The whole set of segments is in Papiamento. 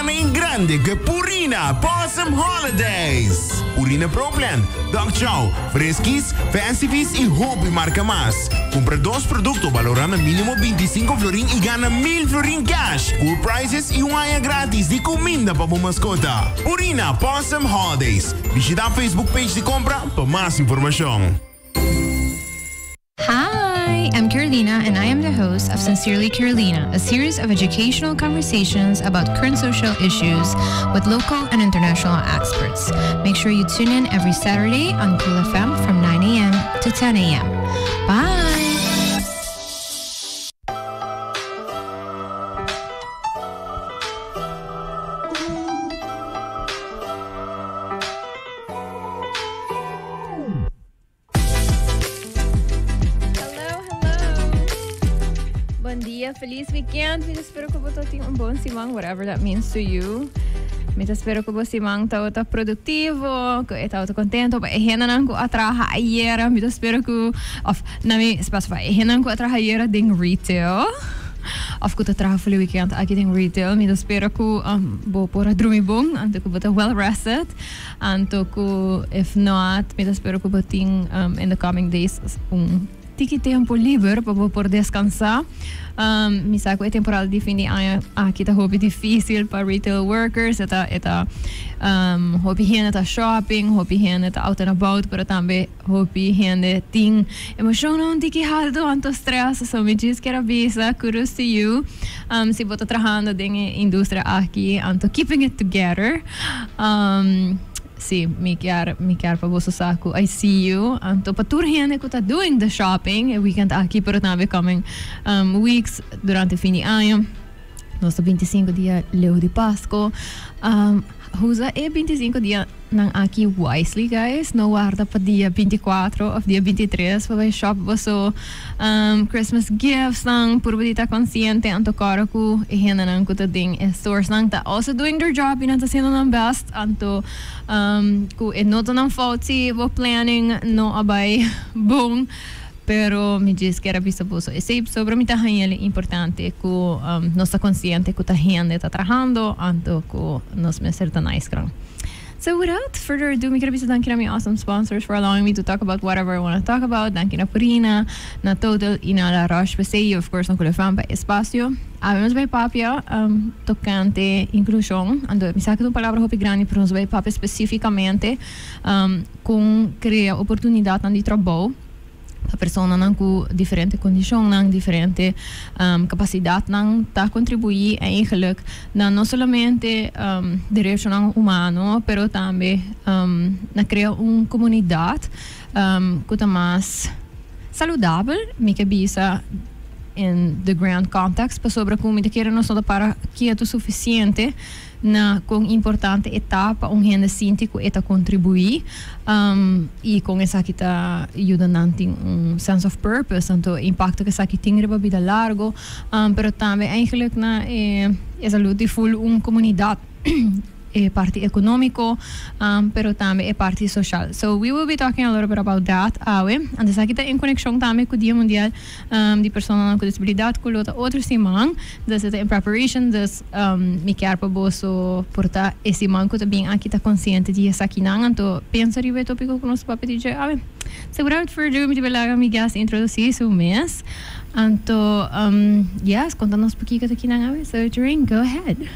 Gana en grande ku Purina Possum Holidays! Purina Pro Plan, Dog Chow, Friskies, Fancy Feast y hopi marca mas. Cumpra dos producto valora na minimo 25 florin y gana 1000 florin cash. Cool prizes y un aña gratis di cuminda pa bo mascota. Purina Possum Holidays. Bishita Facebook page di compra pa mas informacion. Hi, I'm Carolina, and I am the host of Sincerely Carolina, a series of educational conversations about current social issues with local and international experts. Make sure you tune in every Saturday on Cool FM from 9 a.m. to 10 a.m. Bye! Hello, hello. Bon dia, feliz weekend. Mi ta spera cu bo tin un bon siman, whatever that means to you. Mi ta spera cu bo siman tabata productivo, cu e tabata contento pa e hendenan cu a traha ayera. Mi ta spera cu, of na mi specify, e hendenan cu a traha ayera den retail. Of cu ta traha fuli weekend aki den retail. Mi ta spera cu um, bo por a drumi bon, anto cu bo ta well rested. Anto cu if not, mi ta spera cu bo tin um, in the coming days un tiki tempo liber pa bo por descansa. Um, mi sa cu e temporada di fin di aña aki ta hopi dificil pa retail workers. E ta, e ta, um, hopi hende ta shopping, hopi hende ta out and about, pero tambe hopi hende tin emocionnan un tiki halto, anto stress. So mi djis kier a bisa, kudos to you. Um, si bo ta trahando den e industria aki, anto keeping it together. Um, sí, mi kier, mi kier pa boso sa cu I see you. Anto pa tur hende cu ta doing the shopping e weekend aki, pero tambe coming um, weeks durante fin di aña. Nos ta 25 dia leu di Pasco. Um, usa e 25 dia nan aki wisely, guys. No warda pa dia 24 of dia 23 pa bay shop boso um, Christmas gifts nan. Purba di ta consciente anto cora cu e hendenan cu ta den e stores nan ta also doing their job y nan ta haciendo nan best. Anto um, cu e no ta nan fout si bo planning no a bay bon. Pero mi djis kier a bisa boso esei pasobra mi ta haña importante cu um, nos ta consciente cu ta hende ta trahando anto cu nos mester ta nice gran. So without further ado, mi kier bisa danki na mi awesome sponsors for allowing me to talk about whatever I want to talk about. Danki na Purina, na Total y na La Roche-Posay y of course na Cool FM pa espacio. Awe nos bay papia um, tocante inclusion. Anto mi sa cu ta un palabra hopi grandi, pero nos bay papia specificamente um, con crea oportunidadnan di trabou pa personanan cu diferente condicionnan, diferente um, capacidadnan ta contribui eigenlijk na no solamente um, derechonan humano, pero tambe um, na crea un comunidad um, cu ta mas saludabel, mi ke bisa in the grand context, pasobra cu mi ta kere nos no ta para kieto suficiente na con importante e ta pa un hende sinti cu e ta contribui um, y con esaki ta yuda nan tin un sense of purpose, tanto e impacto cu esaki tin riba bida largo, um, pero tambe eigenlijk na e, e salud di full un comunidad. E parti economico, um, pero tambe e parti social. So we will be talking a little bit about that awe. Anto esaki ta en conexion tambe cu Dia Mundial um, di Personanan cu Disabilidad cu lo ta otro siman. Dus e ta in preparation, dus um, mi kier pa boso por ta e siman cu ta bin aki ta consciente di esakinan. Anto pensa riba e topico cu nos papia di dje awe. So without further ado, mi ta bay laga mi guest introduci su mes. Anto, um, yes, conta nos poquito ta kinan awe. So Joreen, go ahead.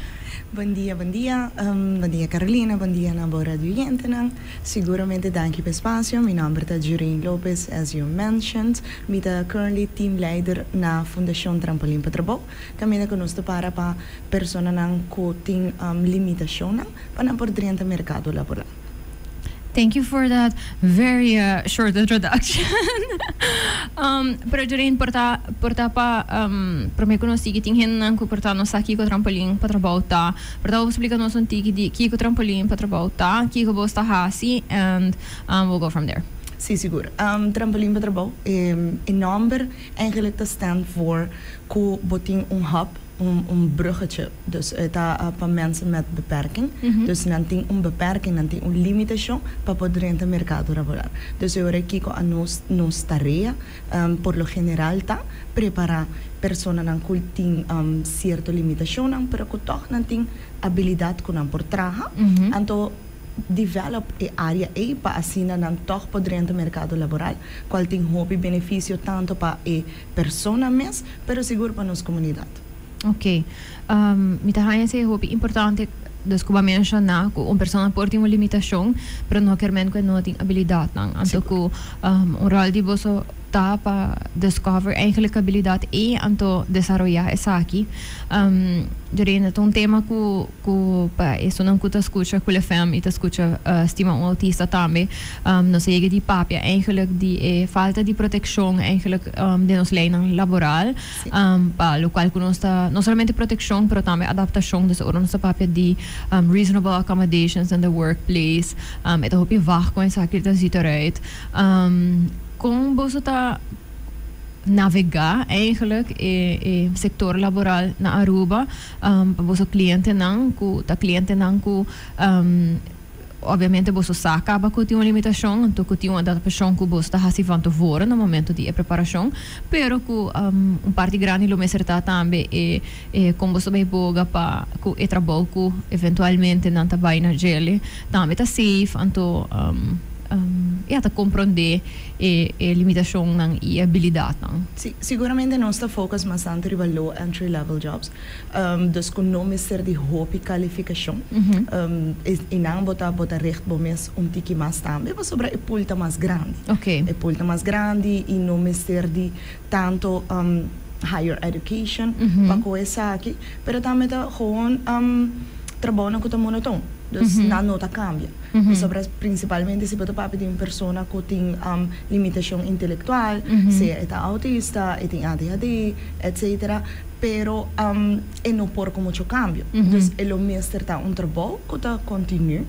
Bon dia, bon dia. Bon dia Carolina, bon dia na bo radioyentenan. Siguramente danki pa e espacio. Mi nomber ta Jureen Lopez, as you mentioned. Mi ta currently team leider na Fundacion Trampolin pa Trabou. Caminda cu nos ta para pa personanan cu tin limitacionnan pa nan por drenta mercado laboral. Thank you for that very short introduction. um, pero Joreen, por ta, por ta pa um, prome cu nos tiki tin hendenan cu por ta no sa kico trampolin pa trabou ta. Por ta bo splica nos un tiki di kico trampolin pa trabou ta, kico bos ta haci, and um, we'll go from there. Sí, sigur. Um, trampolin pa trabou, e, e nomber eigenlijk ta stand voor cu bo tin un hub, un, un bruggetje. Dus e ta pa mensen met beperking. Dus nan tin un beperking, nan tin un limitacion pa por drenta mercado laboral. Dus e ora kico a nos, nos tarea, por lo general ta prepara. Personanan ku tin sierto limitashonnan pero ku tòg nan tin abilidat ku nan por traha. Anto develop e área ei pa asina nan tòg por drenta merkado laboral, kual tin hopi benefisio tanto pa e persona mes pero sigur pa nos komunidat. Ok. Mi ta haña esei hopi importante, dus ku bo a menshoná ku un persona por tin un limitashon pero no kier men ku e no tin abilidatnan. Anto ku un ròl di boso ta pa discover eigenlijk abilidat ei anto desaroyá esaki. Jorena, ta un tema ku ku pa esunnan ku ta skucha Cool FM i ta skucha Stima un Autista tambe nos a yega di papia eigenlijk di e falta di protekshon eigenlijk den nos leinan laboral pa lokual ku nos ta no solamente protekshon pero tambe adaptashon. Dus ora nos ta papia di reasonable accommodations in the workplace e ta hopi vag kon esaki ta ziet eruit. Kon boso ta navegá eigenlijk e e sektor laboral na Aruba pa boso klientenan ku ta klientenan ku obviamente boso sa kaba ku tin un limitashon anto ku tin un adaptashon ku boso ta hasi van tevoren na momento di e preparashon pero ku un parti grandi lo mester ta tambe e e kon boso bai boga pa ku e trabou ku eventualmente nan ta bai na djele tambe ta safe anto ya ta komprondé e e limitashonnan i e abilidatnan. Sí, siguramente nos ta focus mas tantu riba low entry level jobs, dus ku no mester di hopi kalifikashon. I nan bo ta bo ta richt bo mes un tiki mas tambe pasobra e pool ta mas grandi. E pool ta mas grandi i no mester di tanto higher education pa ku esaki, pero tambe ta gewoon trabounan ku ta monoton, dus nan no ta kambia. Pasobra prinsipalmente si bo ta papia di un persona ku tin limitashon intelektual, sea e ta autista, e tin ADHD, etcetera, pero e no por ku mucho kambio. Dus e lo mester ta un trabou ku ta kontinu,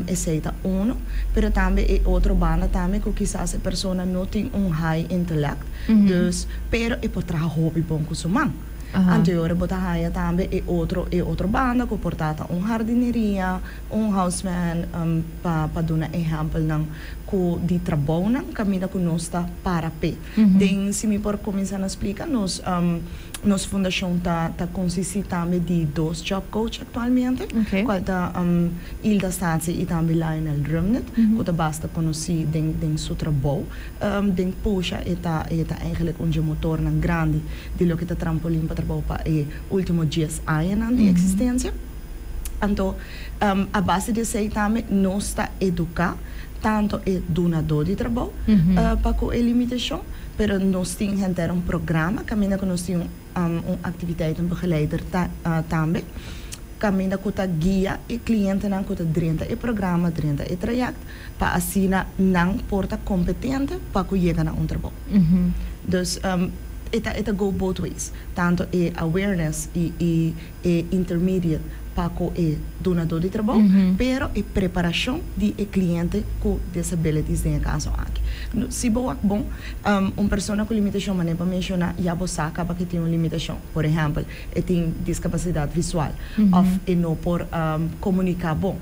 esei ta uno, pero tambe e otro banda tambe ku kisas e persona no tin un high intellect, dus pero e por traha hopi bon ku su man. Anto e ora bo ta haya tambe e otro e otro banda ku por ta ta un hardineria, un houseman, pa pa duna ehèmpelnan ku di trabounan kaminda ku nos ta para p'e. Den si mi por kuminsá na splika nos nos fundashon ta ta konsistí tambe di dos job coach aktualmente kual ta Hilda Statie i tambe Lionel Rumnit ku ta basta konosí den den su trabou. Den pusha e ta e ta eigenlijk un dje motornan grandi di loke ta Trampolin pa Trabou pa e ultimo dies añanan di eksistensia. Anto a base di esei tambe nos ta eduká tanto e dunadó di trabou pa ku e limitashon, pero nos tin henter un programa kaminda ku nos tin un un activiteitenbegeleider ta tambe kaminda ku ta guia e klientenan ku ta drenta e programa, drenta e trayèkt pa asina nan por ta kompetente pa ku yega na un trabou. Dus e ta e ta go both ways, tanto e awareness i i e intermediate pa ku e dunadó di trabou, pero e preparashon di e kliente ku disabilities den e kaso aki. Si bo wak bon, un persona ku limitashon manera bo a menshoná ya bo sa kaba ku e tin un limitashon. Por ehèmpel, e tin diskapasidat visual òf e no por komuniká bon.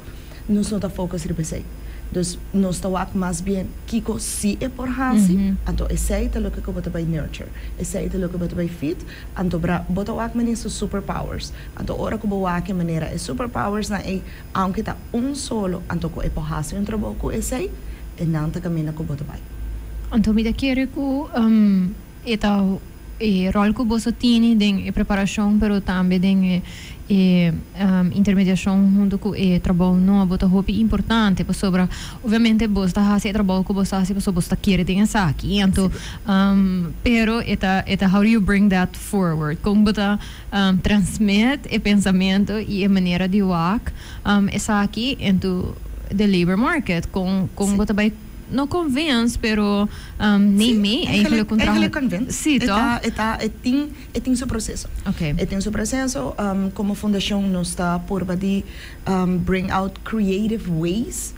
Nos no ta focus riba esei. Dus nos ta wak mas bien kiko si e por hasi, anto esei ta loke ku bo ta bai nurture, esei ta loke bo ta bai feed, anto bra bo ta wak manera su superpowers. Anto ora ku bo wak e manera e superpowersnan ei, aunke ta un solo, anto ku e por hasi un trabou ku esei, e nan ta kaminda ku bo ta bai. Anto mi ta kere ku E ta e ròl ku boso tini den e preparashon pero tambe den e intermediashon huntu ku e trabou nobo ta hopi importante pasobra obviamente bo ta hasi e trabou ku bo ta hasi pasobra bo ta kere den esaki anto pero e ta e ta how do you bring that forward kon bo ta transmit e pensamentu i e manera di wak esaki into the labor market kon kon bo ta bai No convince, pero nee mee eigenlijk un traha. Eigenlijk convince. Sí, toch? E ta, e tin, e tin su proceso. Oké. E tin su proceso. Como fundacion nos ta purba di bring out creative ways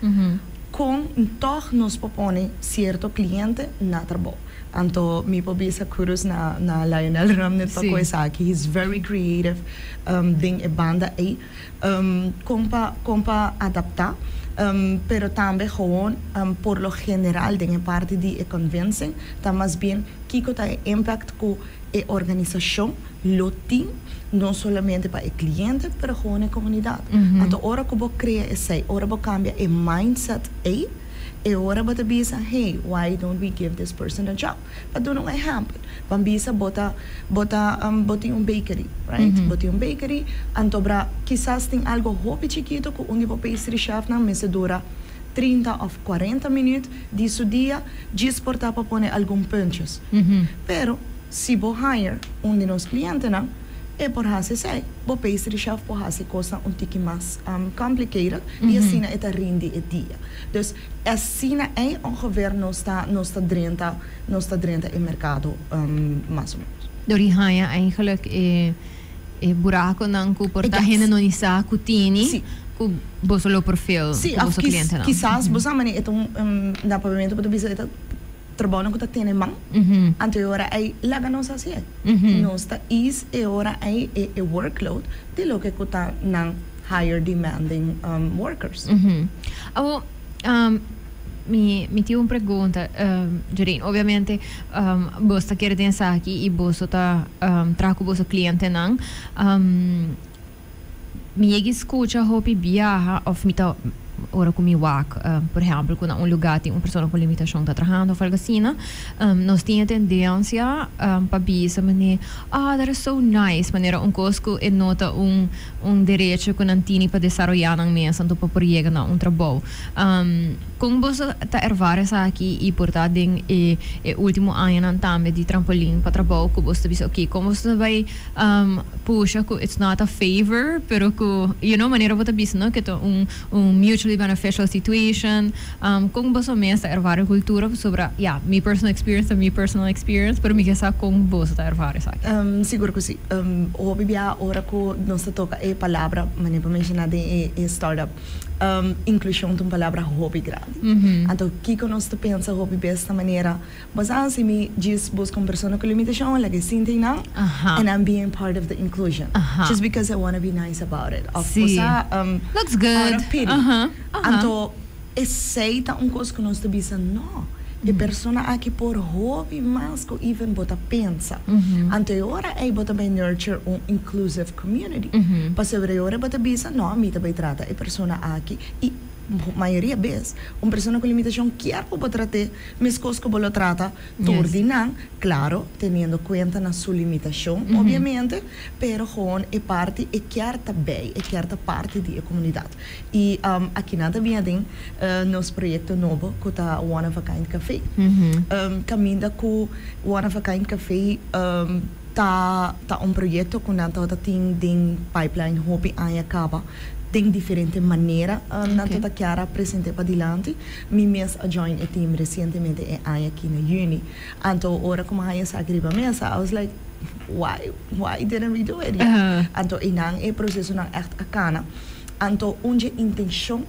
con toch nos por pone cierto cliente na trabou. Anto mi por bisa kudos na Lionel Ramnit pa ku esaki. He's very creative den e banda ei. Kon pa kon pa adaptá, pero tambe gewoon por lo general den e parti di e convincing ta mas bien kiko ta e impact ku e organisashon lo tin no solamente pa e cliente pero gewoon e comunidad. Anto ora cu bo crea esey, ora bo cambia e mindset ey, e ora bo ta bisa, hey, why don't we give this person a job? Pa duna un ehempel, ban bisa bo ta bo ta bo tin un bakery, right? Bo tin un bakery, anto bra kisas tin algo hopi chikito cu un di bo pastry chefnan mester dura 30 of 40 minuut di su dia djis por ta pa pone algun puntjes. Pero si bo hire un di nos clientenan, e por haci esey. Bo pastry chef por haci cosnan un tiki mas complicated y asina e ta rindi e dia. Dus asina ey ongeveer nos ta nos ta drenta nos ta drenta e mercado mas o menos. Door di haña eigenlijk e e buraconan cu por ta hende no ni sa cu tini cu boso lo por fill cu boso clientenan. Kisas bo sa mane e ta un na papiamento bo ta bisa e ta trabounan ku ta tene man, anto e ora ei laga nos hasié. Nos ta ease e ora ei e e workload di loke ku ta nan higher demanding workers. Awor, mi mi tin un pregunta, Joreen. Obviamente bos ta kere den esaki i boso ta traha ku boso klientenan. Mi yega skucha hopi biaha òf mi ta ora ku mi wak, por ehèmpel ku na un lugá tin un persona ku limitashon ta trahando òf algu asina, nos tin e tendensia pa bisa manera, ah that is so nice, manera un kos ku e no ta un un derecho ku nan tini pa desaroyá nan mes anto pa por yega na un trabou. Kon boso ta ervara esaki i por ta den e e último añanan tambe di Trampolin pa Trabou ku boso ta bisa oke kon boso ta bai Pusha cu it's not a favor pero cu you know manera bo ta bisa no cu ta un un mutually beneficial situation con boso mes ta ervara e cultura pasobra ya mi personal experience ta mi personal experience pero mi ke sa con boso ta ervara esaki. Sigur cu si. Hopi bia ora cu nos ta toca e palabra manera bo menciona den e startup inclusion ta un palabra hopi grandi. Anto kico nos ta pensa hopi bes ta manera Bo sa si mi djis busca un persona cu limitacion, laga e sinti nan and I'm being part of the inclusion. Just because I wanna be nice about it. Of bo sa, Looks good. Out of pity. Anto esey ta un cos cu nos ta bisa no. E persona aki por hopi mas cu even bo ta pensa. Anto e ora ey bo ta bay nurture un inclusive community. Pasobra e ora bo ta bisa no, mi ta bay trata e persona aki y mayoria bes un persona cu limitacion kier cu bo trat'e Meskos ku bo lo trata tur di nan, klaro, teniendo kuenta na su limitashon, obviamente, pero gewoon e parti e kier ta bei, e kier ta parti di e komunidat. I aki nan ta bin aden nos proyekto nobo ku ta One of a Kind Café. Kaminda ku One of a Kind Café ta ta un proyekto ku nan tabata tin den pipeline hopi aña kaba. Den diferente manera nan ta ta kier a present'é padilanti. Mi mes a join e team recientemente e aña aki na juni. Anto ora cu mi a haña esaki riba mesa, I was like, why, why didn't we do it yet? Anto einan e procesonan echt a cana. Anto un dje intencion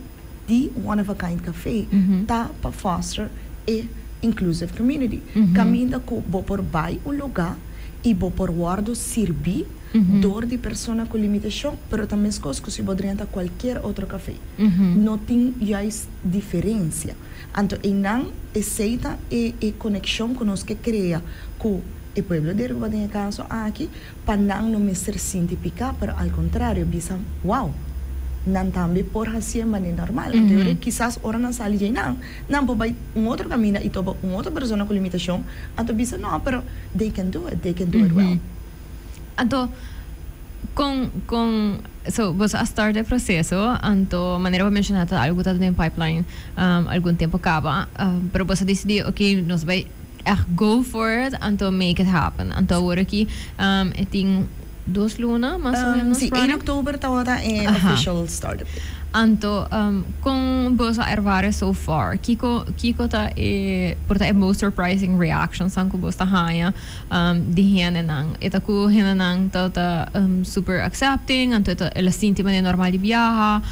di One of a Kind Cafe ta pa foster e inclusive community. Caminda cu bo por bay un lugar y bo por wordo sirbi dor di persona cu limitacion, pero ta mescos cu si bo drenta cualkier otro cafe. No tin juist diferencia. Anto eynan esey ta e e conexion cu nos ke crea cu e pueblo di Aruba den e caso aki, pa nan no mester sinti pica, pero al contrario bisa, wow, nan tambe por hacié manera normal. Anto yo rei kisas ora nan sali djey nan, nan por bay un otro caminda y topa un otro persona cu limitacion, anto bisa no, pero they can do it, they can do it well. Anto, con, con, so, boso a start e proceso, anto manera bo menciona ta algo ta den pipeline algun tempo caba, pero boso a dicidi, ok, nos bay echt go for it, anto make it happen. Anto awor aki e tin. 2 luna, mas o menos. Si, 1 october tabata e official startup. Anto, con bo a ervaar so far? Kiko ta e, por ta e most surprising reactions nan cu bo ta haya di hendenan? E ta cu hendenan ta super accepting, anto ta el a sinti manera normal di biaha,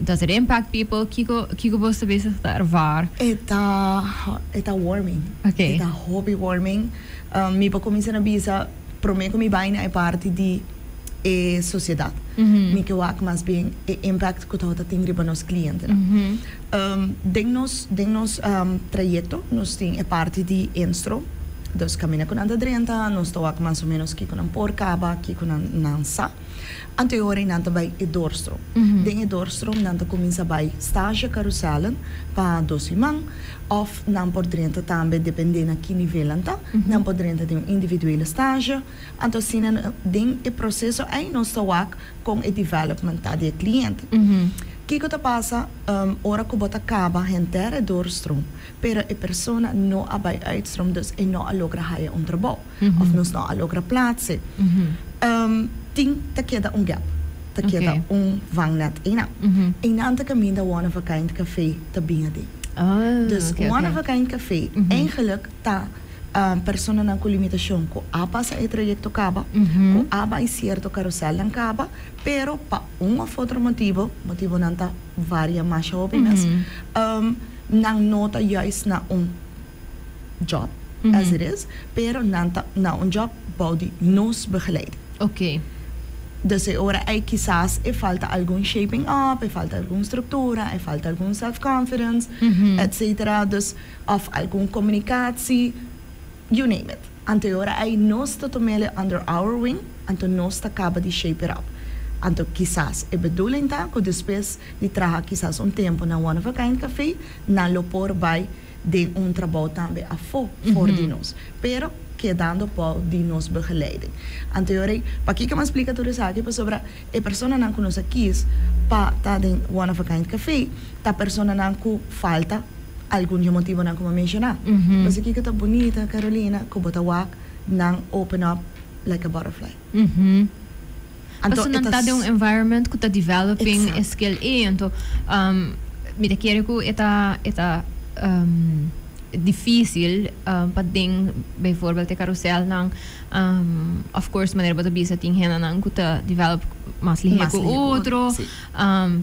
does it impact people? Kiko bo ta bezig ta ervaar? E ta warming. E ta hopi warming. Mi por cuminsa na bisa, prome cu mi bay na e parti di e sociedad. Mi kier wak mas bien e impact cu ta tin riba nos cliente. Den nos trayecto, nos tin e parti di instroom. Dus caminda cu nan ta drenta, nos ta wak mas o menos kico nan por caba, kico nan sa. Anto nan ta bay e doorstroom. Den e doorstroom nan ta cuminsa bay stage carousellen pa 2 siman of nan por drenta tambe, depende na ki nivel nan ta, nan por drenta den un individuele stage. Anto asina den e proceso ey nos ta wak con e development ta di cliente. Kiko ta pasa ora cu bo ta caba henter e doorstroom, pero e persona no a bay uitstroom, dus e no a logra haya un trabou of nos no a logra plaatsen. Tin ta keda un gap. Ta keda un vangnet einan. Einan ta caminda One of a Kind Café ta bin aden. Dus One of a Kind Café eigenlijk ta personanan cu limitacion cu a pasa e trayecto caba, cu a bay cierto carouselnan caba, pero pa un of otro motibo, motibonan ta varia masha hopi mes, nan no ta juist na un job as it is, pero nan ta na un job bou di nos begeleiding. Dus e ora ey kisas e falta algun shaping up, e falta algun structura, e falta algun self-confidence, etc. Dus, of algun communicatie, you name it. Anto e ora ey nos ta tum'e under our wing, anto nos ta caba di shape it up. Anto kisas e bedoeling ta cu despues di traha kisas un tempo na One of a Kind Café, nan lo por bay den un trabou tambe afo for di nos. Pero kedando bou di nos begeleiding. Anto e ora ey, pakico mi a splica tur esaki? Pasobra e personanan cu nos a kies pa ta den One of a Kind Café, ta personanan cu falta algun di e motibonan cu mi a menciona. Pasobra kico ta bunita, Carolina, cu bo ta wak nan open up like a butterfly. Anto nan ta den un environment cu ta developing e skill e anto mi ta kere cu e ta dificil pa den bijvoorbeeld e carouselnan, of course, manera bo ta bisa, tin hendenan cu ta develop mas lihe Mas cu lihe cu otro,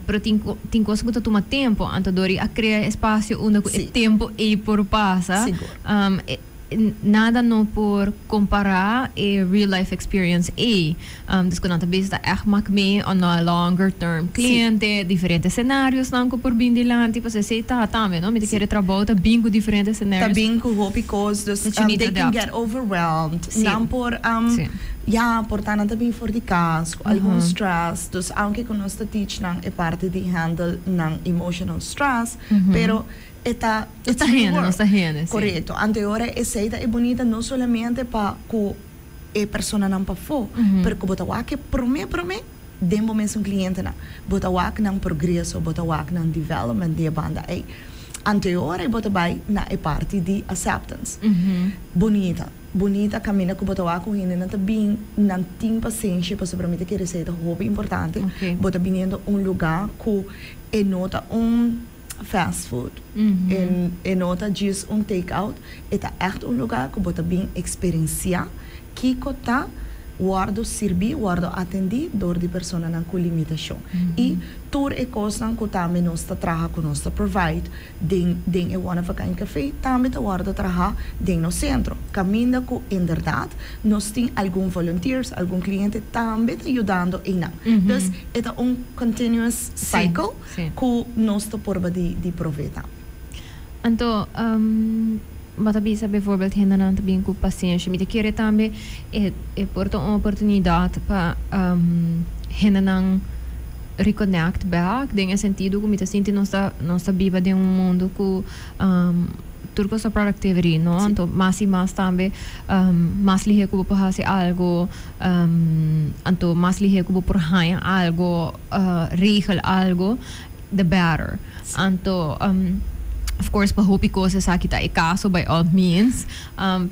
pero tin cos cu ta tuma tempo, anto dor a crea espacio unda cu e tempo ey por pasa. Nada no por compara e real life experience e dus cu nan ta bezig ta echt maak mee on a longer term cliente, diferente scenarionan cu por bin dilanti, pasobra esey ta tambe, no? Mi ta kere trabou ta bin cu diferente scenarios. Ta bin cu hopi cos, dus that you need they to can adapt. Get overwhelmed. Nan por, ja, por ta nan ta bin for di cas cu algun stress, dus aunke cu nos ta teach nan e parti di handle nan emotional stress, pero e ta E ta hende, nos ta hende, si. Correcto. Anto e ora esey ta e bunita no solamente pa cu e personanan pafo, pero cu bo ta wak e prome prome den bo mes un clientenan. Bo ta wak nan progreso, bo ta wak nan development di e banda ey. Anto e ora bo ta bay na e parti di acceptance. Bunita. Bunita caminda cu bo ta wak cu hendenan ta bin, nan tin pasenshi, pasobra mi ta kere esey ta hopi importante. Bo ta biniendo un lugar cu e no ta un fast food. E no ta just un take-out. E ta echt un lugar cu bo ta bin experiencia kico ta wordo sirbi, wordo atendi door di personanan cu limitacion. Y tur e cosnan cu tambe nos ta traha, cu nos ta provide den e One of a Kind Café, tambe ta wordo traha den nos centro. Caminda cu inderdaad nos tin algun volunteers, algun cliente tambe ta yudando einan. Dus e ta un continuous cycle cu nos ta purba di provee tambe. Anto, bo ta bisa bijvoorbeeld hendenan ta bin cu pasenshi. Mi ta kere tambe e por ta un oportunidad pa hendenan reconnect back den e sentido cu mi ta sinti nos ta biba den un mundo cu tur cos ta productivity, no? Anto mas y mas tambe mas lihe cu bo por haci algo, anto mas lihe cu bo por haya algo, regel algo, the better. Anto, Of course, pa hopi cos esaki ta e caso by all means,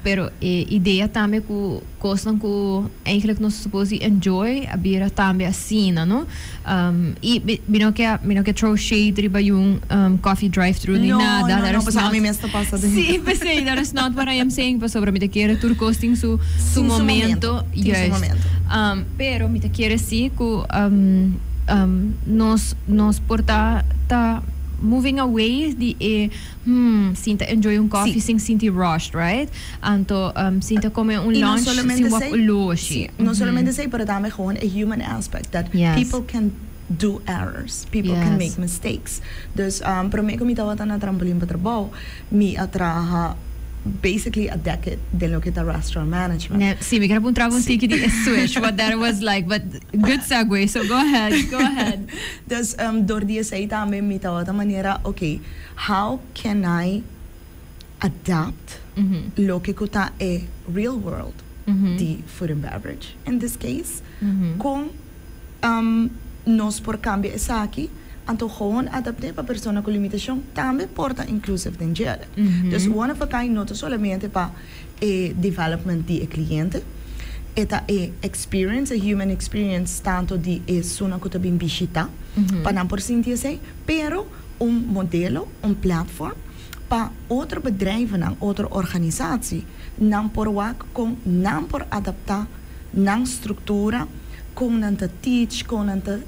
pero e idea tambe cu cosnan cu eigenlijk nos suppose di enjoy a bira tambe asina, no? Y mi no ke mi no ke throw shade riba yun coffee drive thru ni No, nada, no, that no, is pasobra not ami mes ta pasa den. Sí, p'esei, that is not what I am saying, pasobra mi ta kere tur cos tin su su Tin su momento, momento, tin su juist. momento. Pero mi ta kere si cu nos nos por ta ta moving away di e hmm sinta enjoy un coffee Sí. sin sinti rushed, right? Anto sinta come un Y no lunch solamente sin wak esey, oloshi. sí, no solamente esey, pero tambe gewoon e human aspect that Yes. people can do errors, people can Yes. make mistakes. Dus prome cu mi tabata na Trampolin pa Trabou, mi a traha basically a decade den loke ta restaurant management. Ne, sí, mi quier puntra bo un tiki di e switch, what that was like, but good segue, so go ahead, go ahead. Dus door di esey tambe mi tabata manera, ok, how can I adapt loke cu ta e real world di food and beverage in this case, con nos por cambia esaki, anto gewoon adapt'é pa persona cu limitacion tambe por ta inclusive den djele. Dus One of a Kind no ta solamente pa e development di e cliente, e ta e experience, e human experience tanto di esunnan cu ta bin bishita pa nan por sinti esey, pero un modelo, un platform pa otro bedrijvennan, otro organisatie nan por wak con nan por adapta nan structura, con nan ta teach, con nan ta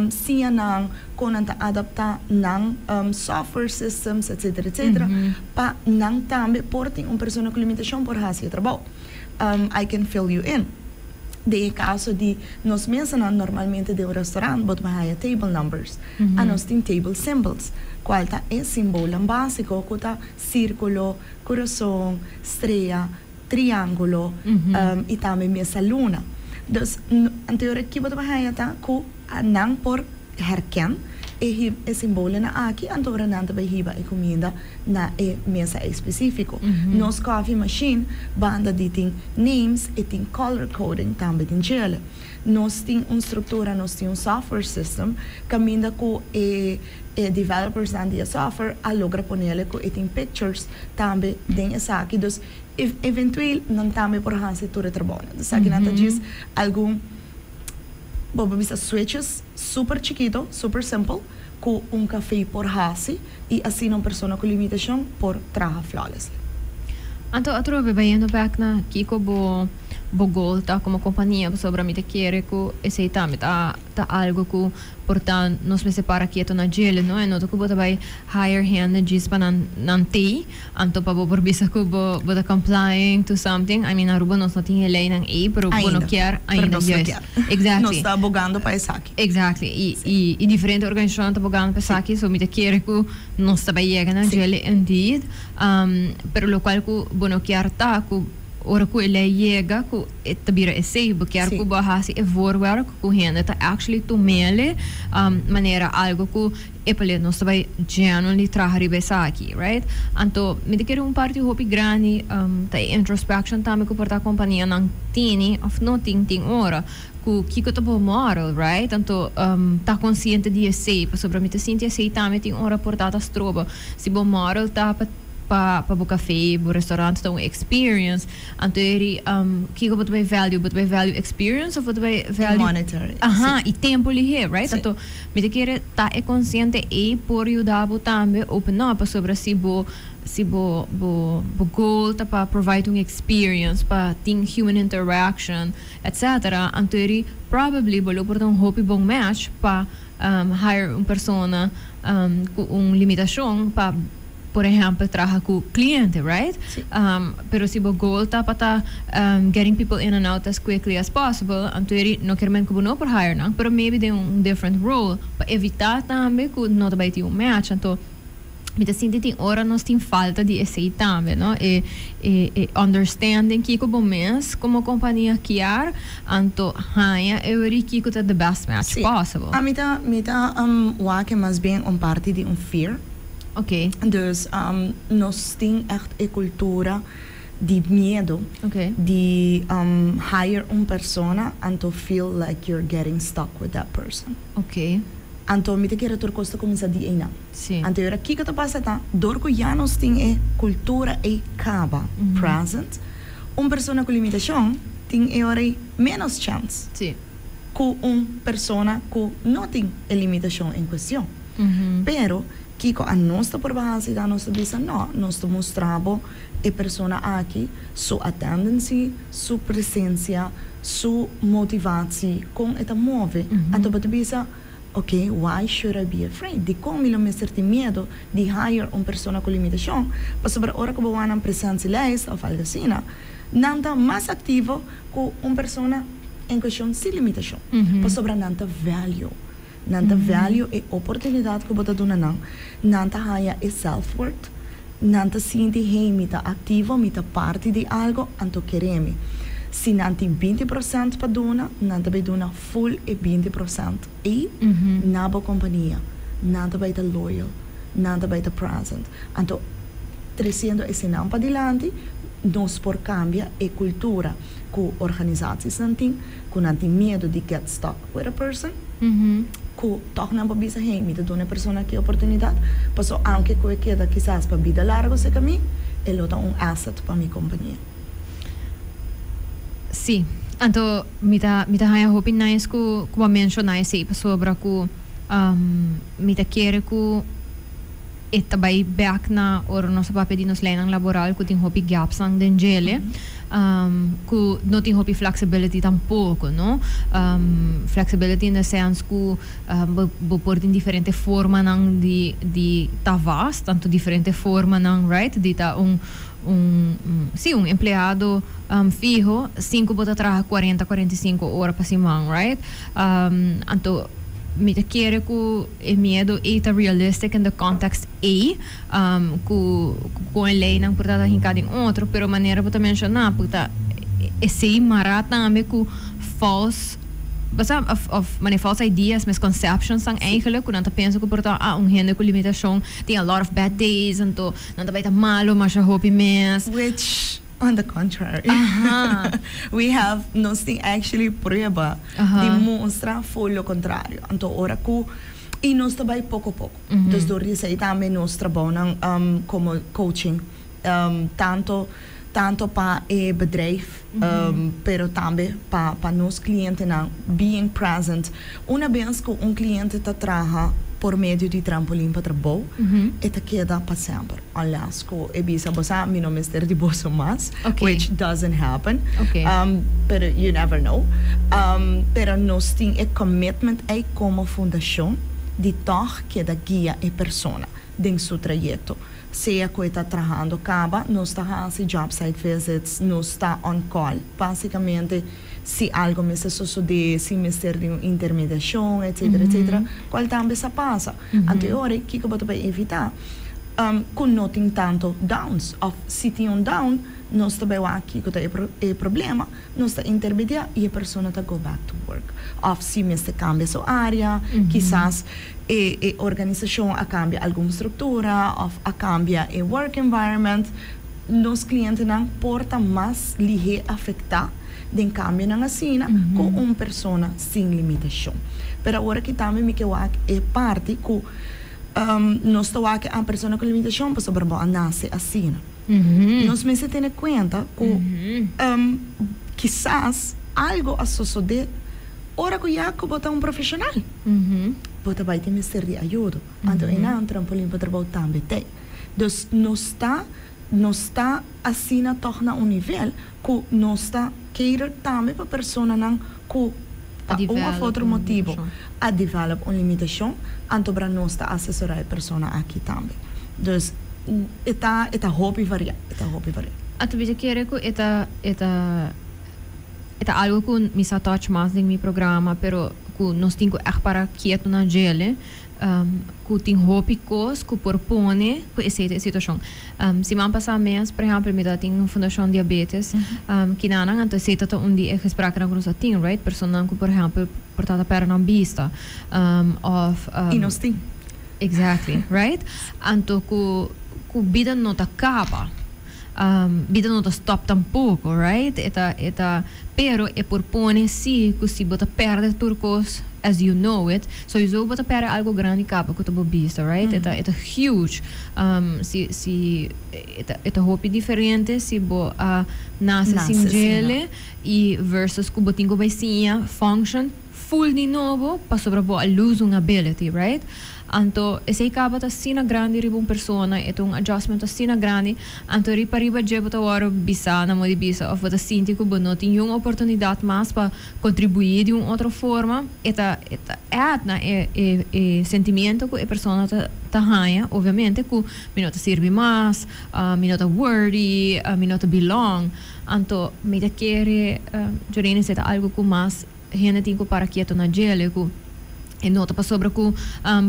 siña nan, con nan ta adapta nan software systems, etcetera, etcetera, pa nan tambe por tin un persona cu limitacion por haci e trabou. I can fill you in. Den e caso di nos mesanan, normalmente den un restaurant bo ta haya table numbers. Anos tin table symbols, cual ta e simbolnan basico cu ta circulo, corazon, strea, triangulo y tambe mesa luna. Dus anterior aki bo ta haya ta cu nan por herken e e simbolnan aki, anto ora nan ta bay hiba e cuminda na e mesa específico. Nos coffee machine, banda di tin names, e tin color coding tambe den djele. Nos tin un structura, nos tin un software system caminda cu e e developers nan di e software a logra ponele cu e tin pictures tambe den esaki. Dus eventueel nan tambe por haci tur e trabounan. Dus esaki nan ta djis algun, bo por bisa, switches super chikito, super simple, cu un café por haci y asina un persona cu limitacion por traha flawlessly. Anto atrobe bayendo bek na kico bo goal ta como compania, pasobra mi ta kere cu esey tambe ta algo cu por ta nos mester para keto na djele, no? E no ta cu bo ta bay hire hende djis pa nan nan tey, anto pa bo por bisa cu bo ta complying to something. I mean, Aruba nos no tin e leynan ey, pero bo no Ainda. kier Pero ainda, nos no juist. kier. Exactly. Nos ta abogando pa esaki. Exactly. Y diferente organisacionnan ta abogando pa esaki, so mi ta kere cu nos ta bay yega na djele indeed. Pero locual cu bo no kier ta cu ora cu e ley yega cu e ta bira esey, bo kier cu bo a haci e voorwerk cu hende ta actually tumele manera algo cu epale nos ta bay genuinely traha riba esaki, right? Anto mi ta kere un parti hopi grandi ta e introspection tambe cu por ta companianan tini of no tin tin ora cu kico ta bo model, right? Anto ta consciente di esey, pasobra mi ta sinti esey tambe tin ora por ta ta stroba. Si bo model ta pa pa bo café, bo restaurant ta un experience, anto eri kico bo ta bay value? Bo ta bay value experience of bo ta bay value Monetary. Aha, y tempo lihe, right? Sí. Anto mi ta kere ta e consciente ey por yuda bo tambe open up, pasobra si bo goal ta pa provide un experience, pa tin human interaction, etc., anto eri probably bo lo por ta un hopi bon match pa hire un persona cu un limitacion pa, por ehempel, traha cu cliente, right? Sí. Pero si bo goal ta pa ta getting people in and out as quickly as possible, anto eri no kier men cu bo no por hire nan, pero maybe den un different role, pa evita tambe cu no ta bay tin un match. Anto mi ta sinti tin ora nos tin falta di esey tambe, no? E understanding kico bo mes como compania kier, anto haya e ori kico ta the best match possible. Ami mi ta wak mas bien un parti di un fear. Dus nos tin echt e cultura di miedo di hire un persona and to feel like you're getting stuck with that person. Anto mi ta kere tur kos ta kuminsá di einan. Anto e ora kiko ta pasa ta, dor ku ya nos tin e kultura ei kaba, present, un persona ku limitashon tin e ora ei ménos chèns ku un persona ku no tin e limitashon en kuestion. Pero kiko anos ta purba hasi ta nos ta bisa no, nos ta mustra bo e persona aki su attendency, su presencia, su motivatie, con e ta move, anto bo ta bisa, ok, why should I be afraid? Dicon mi lo mester tin miedo di hire un persona cu limitacion? Pasobra ora cu bo wak nan presentielijst of algo asina, nan ta mas activo cu un persona en cuestion sin limitacion, pasobra nan ta value. Nan ta value e oportunidad cu bo ta duna nan. Nan ta haya e self-worth. Nan ta sinti, hey, mi ta activo, mi ta parti di algo, anto kere mi. Si nan tin 20% pa duna, nan ta bay duna full e 20% ey na bo compania. Nan ta bay ta loyal. Nan ta bay ta present. Anto, treciendo esenan padilanti, nos por cambia e cultura cu organisaties-nan tin, cu nan tin miedo di get stuck with a person, cu toch nan por bisa, hey, mi ta duna e persona aki oportunidad, paso aunke cu e keda kisas pa bida largo cerca mi, e lo ta un asset pa mi compania. Sí, anto mi ta mi ta haña hopi nice cu cu bo a menciona esey pasobra cu mi ta kere cu e ta bai bek na ora nos a papia di nos leynan laboral cu tin hopi gapsnan den djele cu no tin hopi flexibility tampoco no. Flexibility in the sense cu bo bo por tin diferente formanan di di ta vast tanto diferente formanan right di ta un un si un empleado fiho sin cu bo ta traha 40 45 ora pa siman right anto mi ta kere cu E miedo ei ta realistic in the context ei, cu con e leynan por ta ta hinca den otro, pero manera bo ta menciona por ta esey mara tambe cu false, bo sa, of of manera false ideas, misconceptions tan eigenlijk, cu nan ta pensa cu por ta ah un hende cu limitacion tin a lot of bad days, anto nan ta bay ta malo masha hopi mes. Which on the contrary we have nos tin actually prueba di mustra for lo contrario anto ora cu y nos ta bay poco poco dus door di esey tambe nos trabounan como coaching tanto tanto pa e bedrijf pero tambe pa pa nos clientenan being present una bes cu un cliente ta traha por medio di Trampolin pa Trabou e ta keda pa semper. Unless cu e bisa bo sa mi no mester di boso mas, which doesn't happen, pero you never know. Pero nos tin e commitment ey como fundacion di tog keda guia e persona den su trayecto. Sea cu e ta trahando caba, nos ta haci job site visits, nos ta on call. Basicamente si algo mester sosode, si mester di un intermediacion, etcetera, etcetera, cual tambe sa pasa. Anto e ora kico bo ta bay evita? Cu no tin tanto downs of si tin un down nos ta bay wak kico ta e problema, nos ta intermedia y e persona ta go back to work. Of si mester cambia su area, kisas e e organisacion a cambia algun structura of a cambia e work environment, nos clientenan por ta mas lihe afecta den cambionan asina cu un persona sin limitacion. Pero awor aki tambe mi ke wak e parti cu Nos ta wak a persona ku limitashon pasobra bo a nase asina. Nos mester tene kuenta ku kisas algo a sosodé ora ku ya ku bo ta un profeshonal. Bo ta bai tin mester di ayudo. Anto einan Trampolin pa Trabou tambe t'ei. Dus nos ta nos ta asina tòg na un nivel ku nos ta cater tambe pa personanan ku pa un of otro motibo a develop un limitashon, anto bra nos ta asesorá e persona aki tambe. Dus e ta e ta hopi variá, e ta hopi variá. Anto mi ta kere ku e ta e ta e ta algo ku mi sa touch mas den mi programa, pero ku nos tin ku ègt para kieto na djele. Ku tin hopi kos ku por pone ku esei ta e situashon. Siman pasá mes, por ehèmpel, mi ta tin Fundashon Diabetes kinanan, anto esei ta ta un di e gesprekenan ku nos a tin, right? Personanan ku, por ehèmpel, por ta ta pèrdè nan bista òf. I nos tin. Exactly, right? Anto ku ku bida no ta kaba. Bida no ta stop tampoco, right? E ta, pero e por pone si cu si bo ta perde tur cos as you know it, sowieso bo ta perde algo grandi caba cu ta bo bista, right? E ta huge. Si e ta hopi diferente si bo nace Nace sin sin, djele y versus cu bo tin cu bay siña function full di nobo pasobra bo a lose un ability, right? Anto, esey caba ta asina grandi riba un persona, e un adjustment asina grandi, anto riba riba dje bo ta wordo bisa na moda di bisa, of bo ta sinti cu bo no tin un oportunidad mas pa contribui di un otro forma, e ta add na e sentimento cu e persona ta haya, obviamente, cu mi no ta sirbi mas, mi no ta worthy, mi no ta belong. Anto, mi ta kere, Jorene, esey ta algo cu mas hende tin cu para keto na djele, cu e no ta pasobra cu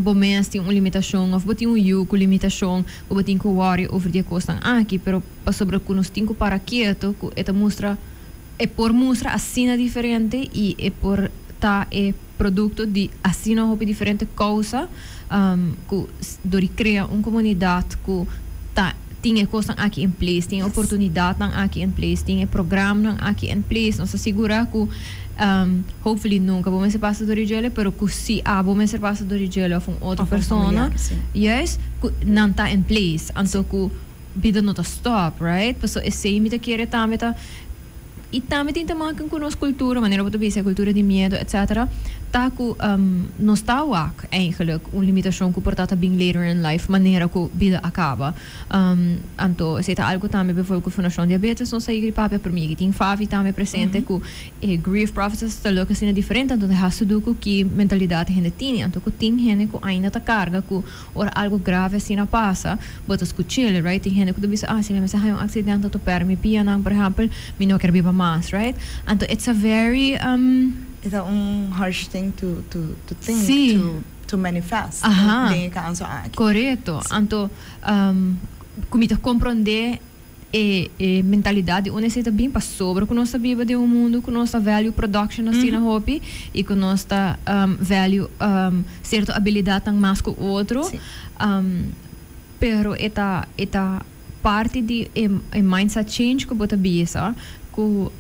bo mes tin un limitacion of bo tin un yiu cu limitacion cu bo tin cu worry over di e cosnan aki, pero pasobra cu nos tin cu para keto cu e ta mustra, e por mustra asina diferente y e por ta e producto di asina hopi diferente causa, cu dor di crea un comunidad cu ta tin e cosnan aki in place, tin oportunidadnan aki in place, tin e programnan aki in place, nos ta sigura cu hopefully nunca bo mester pasa door di djele, pero cu si abo mester pasa door di djele of un otro Of un persona, familiar, si. Juist, cu nan ta in place, anto cu bida no ta stop, right? Paso esey mi ta kere tambe ta y tambe tin te maken cu nos cultura, manera bo ta bisa, cultura di miedo, etc. Ta cu nos ta wak eigenlijk un limitacion cu por ta bin later in life, manera cu bida a caba. Anto, esey ta algo tambe bijvoorbeeld cu Fundacion Diabetes nos a yega di papia, pero mi tin Favi tambe presente cu e grief process ta loke asina diferente, anto has te do cu ki mentalidad hende tin, anto cu tin hende cu ainda ta carga cu ora algo grave asina pasa, bo ta scuchele, right? Tin hende cu ta bisa, "Ah, si mi mester haya un accidente, to per mi pianan, por ehempel, mi no kier biba mas," right? Anto it's a very It's a un harsh thing to think, to manifest. Den caso aki. Corecto. Anto, cu mi ta comprende e mentalidad di unda ta bin pasobra cu nos ta biba den un mundo cu nos ta value production asina hopi y cu nos ta value cierto habilidad tan mas cu otro. Pero e ta parti di e mindset change cu bo ta bisa cu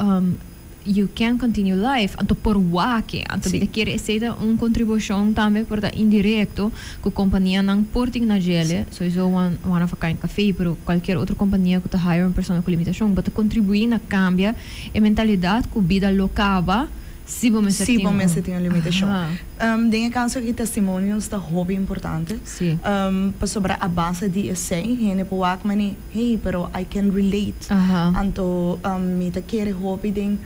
you can continue life, anto por wak e, anto mi ta kere esey ta un contribucion tambe por ta indirecto cu companianan por tin na djele, sowieso One of a Kind Café, pero cualkier otro compania cu ta hire un persona cu limitacion, bo ta contribui na cambia e mentalidad cu bida lo caba si bo mester Si tin bo un mester tin un limitacion. Den e caso aki testimonials ta hopi importante. Pasobra a base di esey, hende por wak mani, "Hey, pero I can relate." Anto mi ta kere hopi den